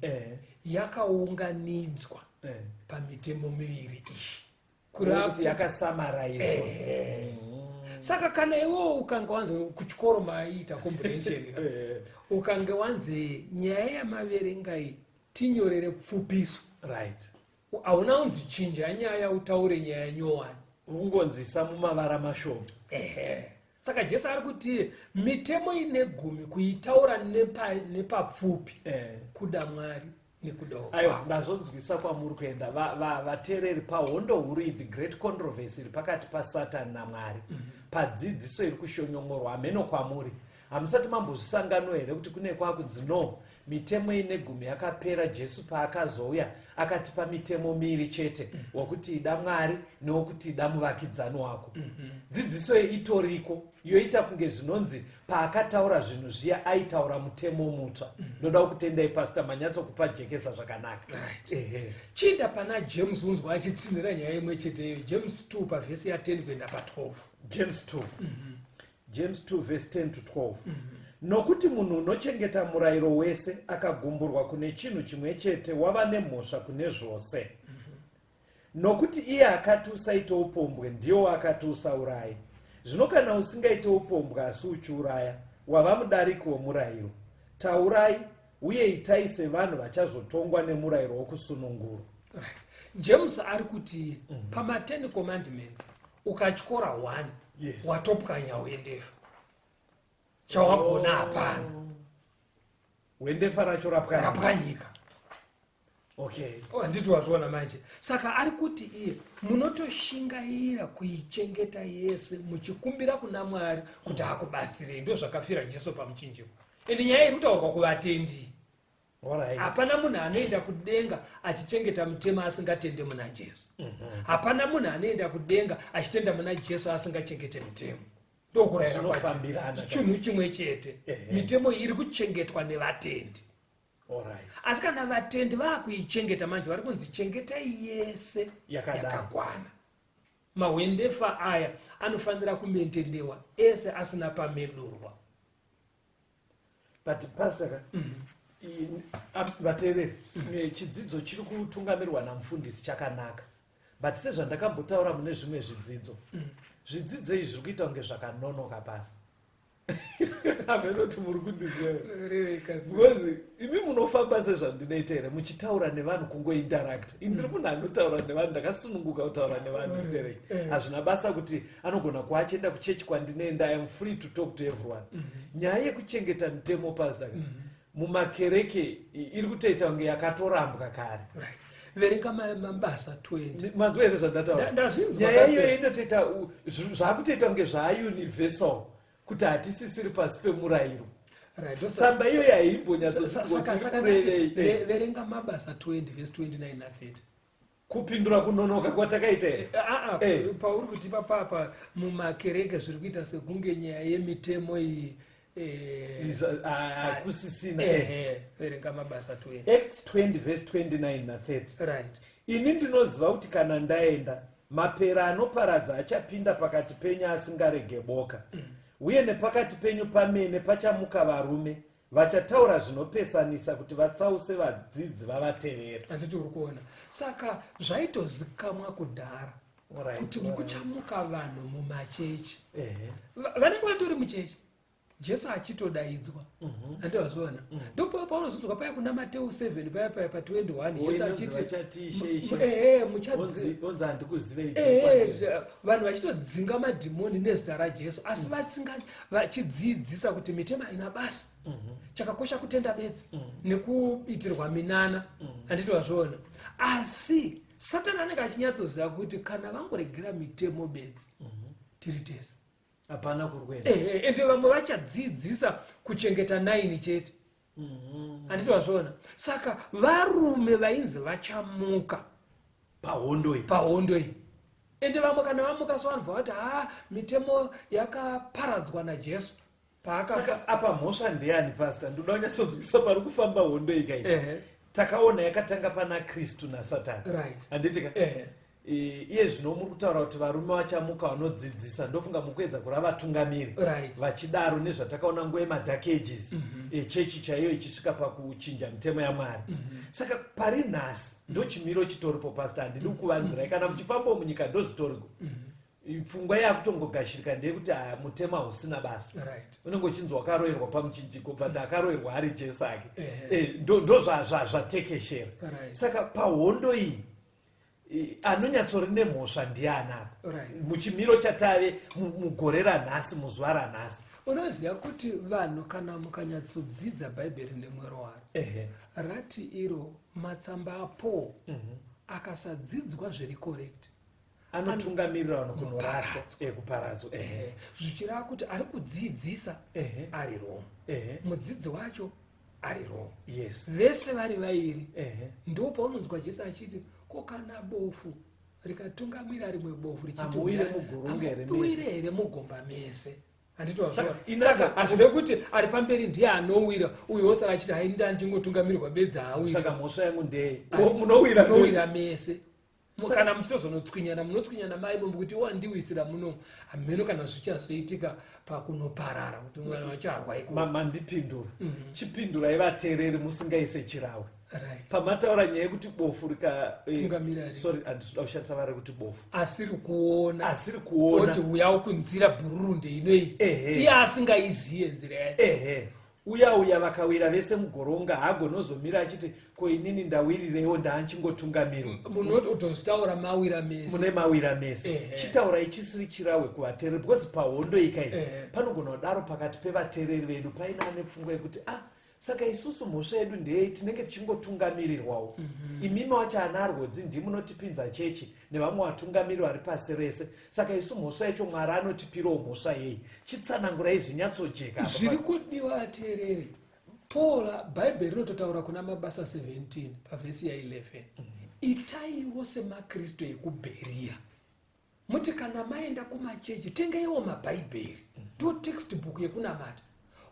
10 yakaunganidzwa pamitemo miviri iyi. Kureva kuti yakasummarizewa. Saka kana iwewo ukange wanzi kuchikoro maiita comprehension, ukange wanzi nyaya yamaverenga iyi tinyorere pfupiso, hauna unzi chinja nyaya utaure nyaya nyowani. Ungonzisa mumavara mashoma. Ehe, saka Jesu ari kuti mitemo ine 10 kuitaura nepapfupi kuda Mwari nekudawo Aiwa, kwako. Ndazonzwisa kwamuri kuenda, vateereri. Pahondo huru iyi, the great controversy iri pakati paSatani naMwari, padzidziso iri kushonyomorwa, hameno kwamuri. Hamusati mambozvisangano here kuti kune kwakunzi no, mitemo ine gumi yakapera Jesu paakazouya akatipa mitemo miiri chete, wekuti ida Mwari newekuti ida muvakidzani wako. Dzidziso iyi itoriko, yoita kunge zvinonzi paakataura zvinhu zviya aitaura mutemo mutsva. Ndoda kukutendai Pastor, manyatsokupajekesa zvakanaka. Right. Chiinda pana James unzwa achitsinhira nyaya imwe chete iyo, James 2 pavhesi ya10 kuenda pa12. James 2. James 2 verse 10 to 12. Nokuti munhu unochengeta murayiro wese akagumburwa kune chinhu chimwe chete wava nemhosva kune zvose. Nokuti iye akati usaite upombwe ndiye akati usauraye. Zvino kana usingaite upombwe asi uchiuraya, wava mudariki womurayiro. Taurai uye itai sevanhu vachazotongwa nemurayiro wokusunungurwa. Right. James ari kuti pama 10 commandments ukatyora 1 watopwanya hwendefa, chawagona hapana. Hwendefa racho rapwanyika. Okay. Handiti wazviona manje? Saka ari kuti iye munotoshingaira kuichengeta yese muchikumbira kuna Mwari kuti akubatsirei. Ndo zvakafira Jesu pamuchinjiko. Ende nyaya iri kutaurwa kuvatendi. Hapana munhu anoenda kudenga achichengeta mutemo asingatende muna Jesu. Hapana munhu anoenda kudenga achitenda muna Jesu asingachengete mutemo. Ndokurayira Zvinofambirana. chinhu chimwe chete. Mitemo iyi iri kuchengetwa nevatendi. Asi kana vatendi vaakuichengeta manje vari kunzi chengetai yese yakakwana. Mahwendefa aya anofanira kumentenewa ese asina pamedurwa. But Pastor ka, vateereri, chidzidzo chiri kutungamirwa namufundisi chakanaka, but sezvandakambotaura mune zvimwe zvidzidzo, zvidzidzo izvi zviri kuita kunge zvakanonoka, Pastor. Havenoti muri kundiziva, because imi munofamba sezvandinoita here muchitaura nevanhu, kungointeract. Indiri munhu anotaura nevanhu, ndakasununguka kutaura nevanhu stereki. Hazvina basa kuti anogona kuva achienda kuchechi kwandinoenda, I am free to talk to everyone. Nyaya yekuchengeta mitemo, Pastor, mumakereke iri kutoita kunge yakatorambwa kare. Right. Verenga Mabasa 20. Manzwa here zvandataura? Ndazvinzwa, Nyaya Pastor. iyoyo inotoita zvakutoita kunge zvauniversal kuti hatisisiri pasi pemurayiro. Right. Tsamba iyoyo Saka ndati, haimbonyatsokutirei. verenga Mabasa 20 verse 29 na30. Kupindura kunonoka kwatakaita here? Aa, pauri kuti papapa mumakereke zviri kuita sekunge nyaya yemitemo iyi Hakusisina. Ehe, verenga Mabasa 20. Acts 20 verse 29 na30. Right. Ini ndinoziva kuti kana ndaenda, mapera anoparadza achapinda pakati penyu asingarege boka, uye nepakati penyu pamene pachamuka varume vachataura zvinopesanisa kuti vatsause vadzidzi vavatevera. Handiti uri kuona? Saka zvaitozikamwa kudhara kuti kuchamuka vanhu mumachechi. Vanenge vatori muchechi Jesu achitodaidzwa. Handiti wazviona? Ndipo paunozonzwa paya kuna Mateu 7 paya paya pa21, Jesu achiti vachati Ishe, Ishe, ehe, muchadzi onzi handikuzivei. Ehe, vanhu vachitodzinga madhimoni nezita raJesu, asi vachidzidzisa kuti mitemo haina basa, chakakosha kutenda bedzi nekuitirwa minana. Handiti wazviona? Asi Satani anenge achinyatsoziva kuti kana vangoregera mitemo bedzi, tiri tese. Hapana kurwera. Ehe, ende vamwe vachadzidzisa kuchengeta 9 chete. Handiti wazviona? Saka varume vainzi vachamuka pahondo iyi. Pahondo iyi. Ende vamwe kana vamuka so vanobva vati ha, mitemo yakaparadzwa naJesu paakafa. Saka apa mhosva ndeyani, Pastor? Ndoda kunyatsonzwisa pari kufamba hondo iyi kai. Takaona yakatanga pana Kristu naSatani. Handiti ka? Iye zvino muri kutaura kuti varume vachamuka vanodzidzisa, ndofunga mukuedza kurava vatungamiri vachidaro, nezvatakaona nguva yemadark ages, chechi chaiyo ichisvika pakuchinja mitemo yaMwari. Saka pari nhasi ndochimiro chitoripo, Pastor. Handidi kukuvanzirai, kana muchifambawo munyika ndozvitoriko. Pfungwa yakutongogashirika ndeyekuti haya, mutemo hausina basa. Unenge uchinzi wakaroerwa pamuchinjiko, but akaroerwa ari Jesu ake. Ndo zvatekeshera. Saka pahondo iyi anonyatsori nemhosva ndiani apa muchimiro chatave mugore ranhasi, muzuva ranhasi? Unoziva kuti vanhu kana mukanyatsodzidza Bhaibheri nemwero waro, rati iro matsamba aPaul akasadzidzwa zviri correct, Anotungamirira vanhu kunoraswa, kuparadzwa. Ehe. Zvichireva kuti ari kudzidzisa ari wrong, mudzidzi wacho ari wrong. Vese vari vairi. Ndo paunonzwa Jesu achiti, ko kana bofu rikatungamira rimwe bofu Hamuwire mugoronga here mese? Hamuwire here mugomba mese? Handiti wazviona? Saka, inaka- Saka hazvide kuti ari pamberi ndiye anowira, uyu wosara achiti hai, ndandingotungamirwa bedzi, haawiri. Saka mhosva yangu ndeye munowira. Munowira mese. Kana muchitozonotswinyana, munotswinyana mai mombe kuti wandiwisira muno, hameno kana zvichazoitika pakunoparara kuti mwana wacho arwa ikoko. Mandipindura. Chipindurai vateereri musingaise chirawe. Right. Pamataura nyaya yekuti bofu rika Tungamira rimwe. Sorry, handisi kuda kushandisa vara rekuti bofu. Asiri kuona. Asiri kuona. Oti uya kunzira bhururunde inoyi. Iye asingaiziye nzira yacho. Uya uya vakawira vese mugoronga, hagonozomira achiti ko inini ndawirirewo, ndanchingotungamirwa. Munoti utozvitaura mawira mese. Mune mawira mese. Chitaurai chisiri chirawe kuvateereri, because pahondo ika iyi panogona kudaro pakati pevateereri vedu paine ane pfungwa yekuti saka isusu mhosva yedu ndeyei, tinenge tichingotungamirirwawo. Imimi wacho ana Arwodzi ndimunotipinza chechi nevamwe vatungamiri vari pasi rese, saka isu mhosva yacho Mwari anotipirawo mhosva yei? Chitsanangurai zvinyatsojeka apa. Zviri kudiwa ateereri. Paul, Bhaibheri rinototaura kuna Mabasa 17 pavhesi ya 11. Itaiwo semaKristu ekuBheria. Muti kana maenda kumachechi tengeiwo mabhaibheri, ndo textbook yekunamata.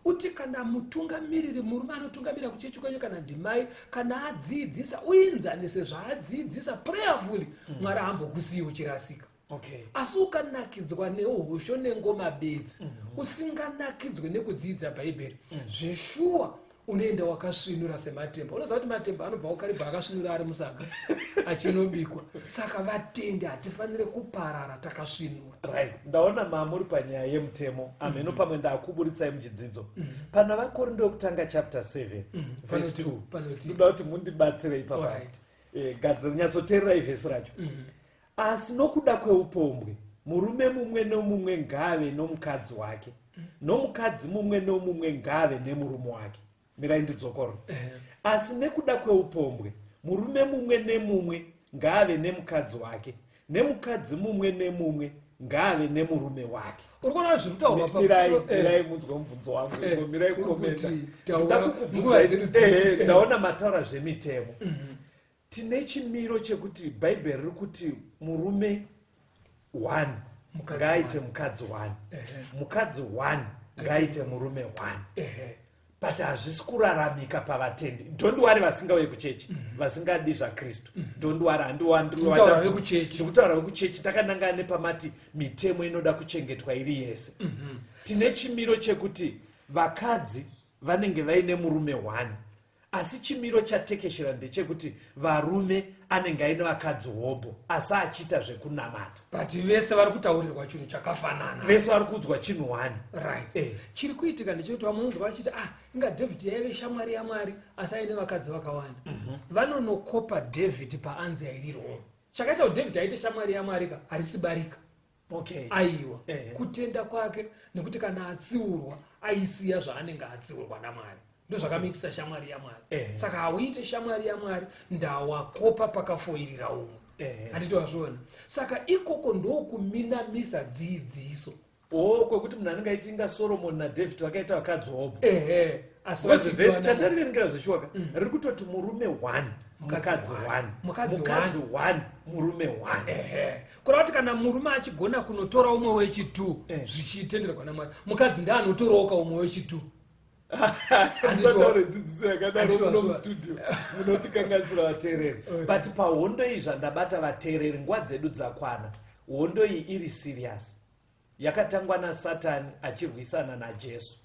Uti kana mutungamiriri, murume anotungamira kuchechi kwenyu kana ndimai, kana adzidzisa, uinzanise zvaadzidzisa prayerfully, Mwari haambokusiyi uchirasika. Asi ukanakidzwa neuhosho nengoma bedzi, usinganakidzwe nekudzidza Bhaibheri, zveshuwa unoenda wakasvinura sematemba. Unoziva kuti matemba anobva kuKaribha akasvinura ari musaga achinobikwa. Saka vatendi hatifanire kuparara takasvinura. Right. Ndaona mamuri panyaya yemutemo. Ameno pamwe ndakuburitsai muchidzidzo. Pana vaKorinto wekutanga chapter 7, verse 2. Panoti. Ndoda kuti mundibatsire ipapa. Alright. Gadzira, nyatsoteererai vhesi racho. Asi nokuda kweupombwe, murume mumwe nomumwe ngaave nomukadzi wake, nomukadzi mumwe nomumwe ngaave nemurume wake. Mirai ndidzokorore. Asi nekuda kweupombwe, murume mumwe nemumwe ngaave nemukadzi wake, nemukadzi mumwe nemumwe ngaave nemurume wake. Uri kuona zviri kutaurwa pa- Mirai, mirai munzwe mubvunzo wangu. Mirai Uri kukomenta. kuti taura, Ndoda kukubvunzai, nguva dzedu dziri kuti- ndaona mataura zvemitemo. Tine chimiro chekuti Bhaibheri riri kuti murume 1 Mukadzi ngaaite one. mukadzi 1. Mukadzi 1 ngaaite murume 1. But hazvisi kuraramika pavatendi. Don't worry vasingauye kuchechi, vasingadi zvaKristu. Don't worry, handiwa, Ndikutaura ndiwa. vekuchechi. Ndikutaura vekuchechi, takanangana nepamati mitemo inoda kuchengetwa iri yese. Tine chimiro chekuti vakadzi vanenge vaine murume 1. Asi chimiro chatekeshera ndechekuti varume anenge aine vakadzi hobo, asi achiita zvekunamata. But vese vari kutaurirwa chinhu chakafanana. Vese vari kuudzwa chinhu 1. Right. Chiri kuitika ndechekuti vamwe vanonzwa vachiti, inga David yaive shamwari yaMwari, asi aine vakadzi vakawanda. Vanonokopa David paanzi airi wrong. Chakaita kuti David aite shamwari yaMwari ka, harisi barika. Aiwa. Kutenda kwake, nekuti kana atsiurwa, aisiya zvaanenge atsiurwa naMwari. Ndozvakamuitisa shamwari yaMwari. Saka hauite shamwari yaMwari, ndawakopa pakafoirira umwe. Handiti wazviona? Saka ikoko ndokuminamisa dzidziso. Oh, kwekuti munhu anenge aiti inga Solomon naDavid vakaita vakadzi hobo. Asi Because vachidyiwa vhesi na- chandariverengera zveshuwa ka, riri kutoti murume 1, Mukadzi mukadzi one. 1. Mukadzi Mukadzi one. 1, murume 1. Kureva kuti kana murume achigona kunotora umwe wechi2, zvichitenderwa naMwari, mukadzi ndianotorawo ka umwe wechi2. Handitaure dzidziso yakadaro Handiti muno wazviwa. mustudio, munotikanganisira vateereri. But pahondo iyi zvandabata vateereri, nguva dzedu dzakwana. Hondo iyi iri serious. Yakatangwa naSatani achirwisana naJesu.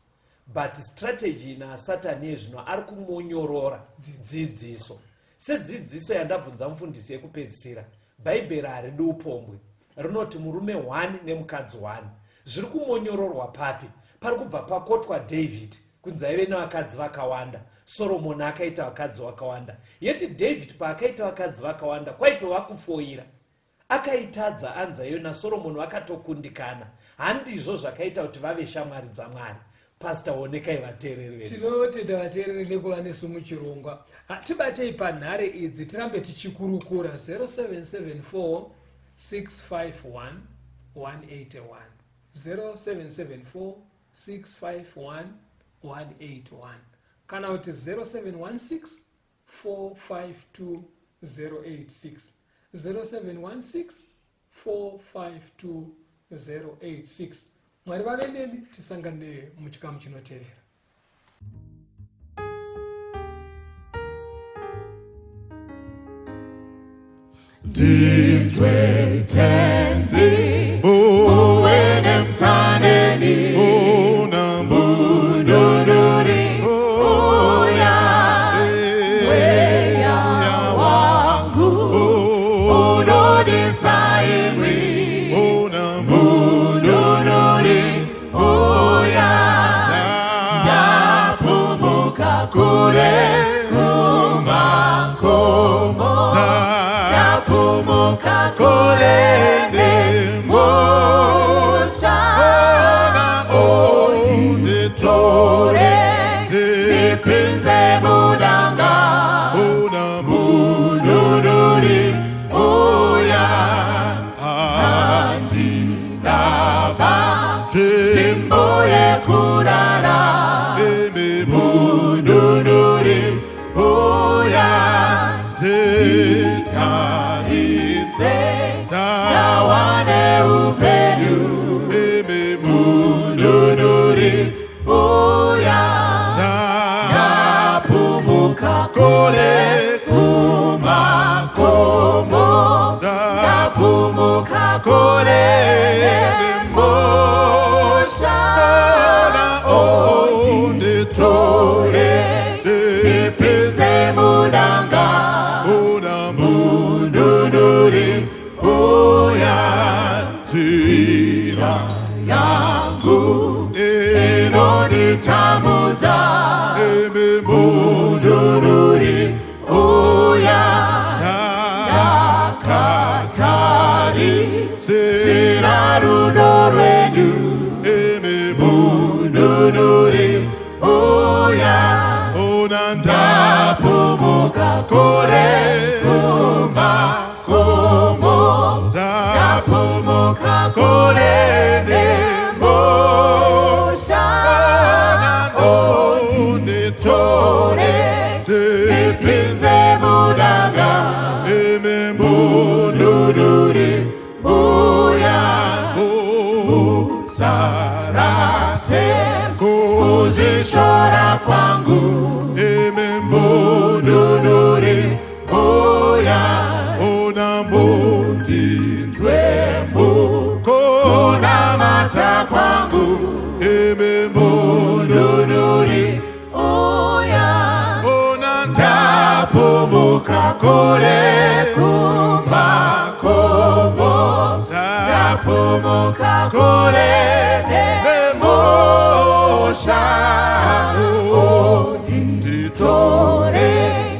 But strategy naSatani yezvino ari kumonyorora dzidziso. Sedzidziso yandabvunza mufundisi yekupedzisira, Bhaibheri haridi upombwe. Rinoti murume 1 nemukadzi 1. Zviri kumonyororwa papi? Pari kubva pakotwa David kunzi aive nevakadzi vakawanda. Solomon akaita vakadzi vakawanda. Yeti David paakaita vakadzi vakawanda kwaitova kufoira. Akaitadza anza iyo naSolomon vakatokundikana. Handizvo zvakaita kuti vave shamwari dzaMwari. Pastor, onekai vateereri vedu. Tinotenda vateereri nekuva nesu muchirongwa. Tibatei panhare idzi tirambe tichikurukura. 0774 651 181 0774 651 181 kana kuti 0716 452 086 0716 452 086. Mwari vave nemi, tisangane muchikamu chinotevera. Ndinzwe Tenzi, uwe nemtsaneni, mununuri uya, mweya wangu unodisa imwi, mununuri uya, ndapumuka kure kumakomo, ndapumuka kure nemusha, onditore ndipinze mudanga, mununuri uya, handindaba nzvimbo yekurara, mununuri uya, nditarise ndawane upenyu, mununuri uya, ndapumuka kure kumakomo, ndapumuka kure nemusha, onditore ndipinze mudanga, mununuri uya, nzira yangu inonditambudza, mununuri uya, ndakatarisira rudo rwenyu, mununuri uya, ndapumuka kure kumakomo, ndapumuka kure nemusha, onditore ndipinze mudanga, mununuri uya, musarase kuzvishora kwangu, mununuri uya, mundinzwe mukunamata kwangu, mununuri uya, ndapumuka kure kumakomo, ndapumuka kure nemusha, onditore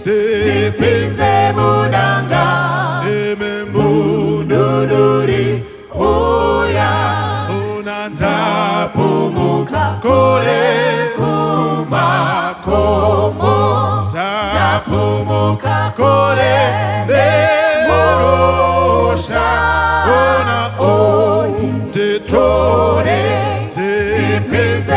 ndipinze mudanga, mununuri uya, ndapumuka kure kumakomo, ndapumuka kure nemurusha, onditore ndipinze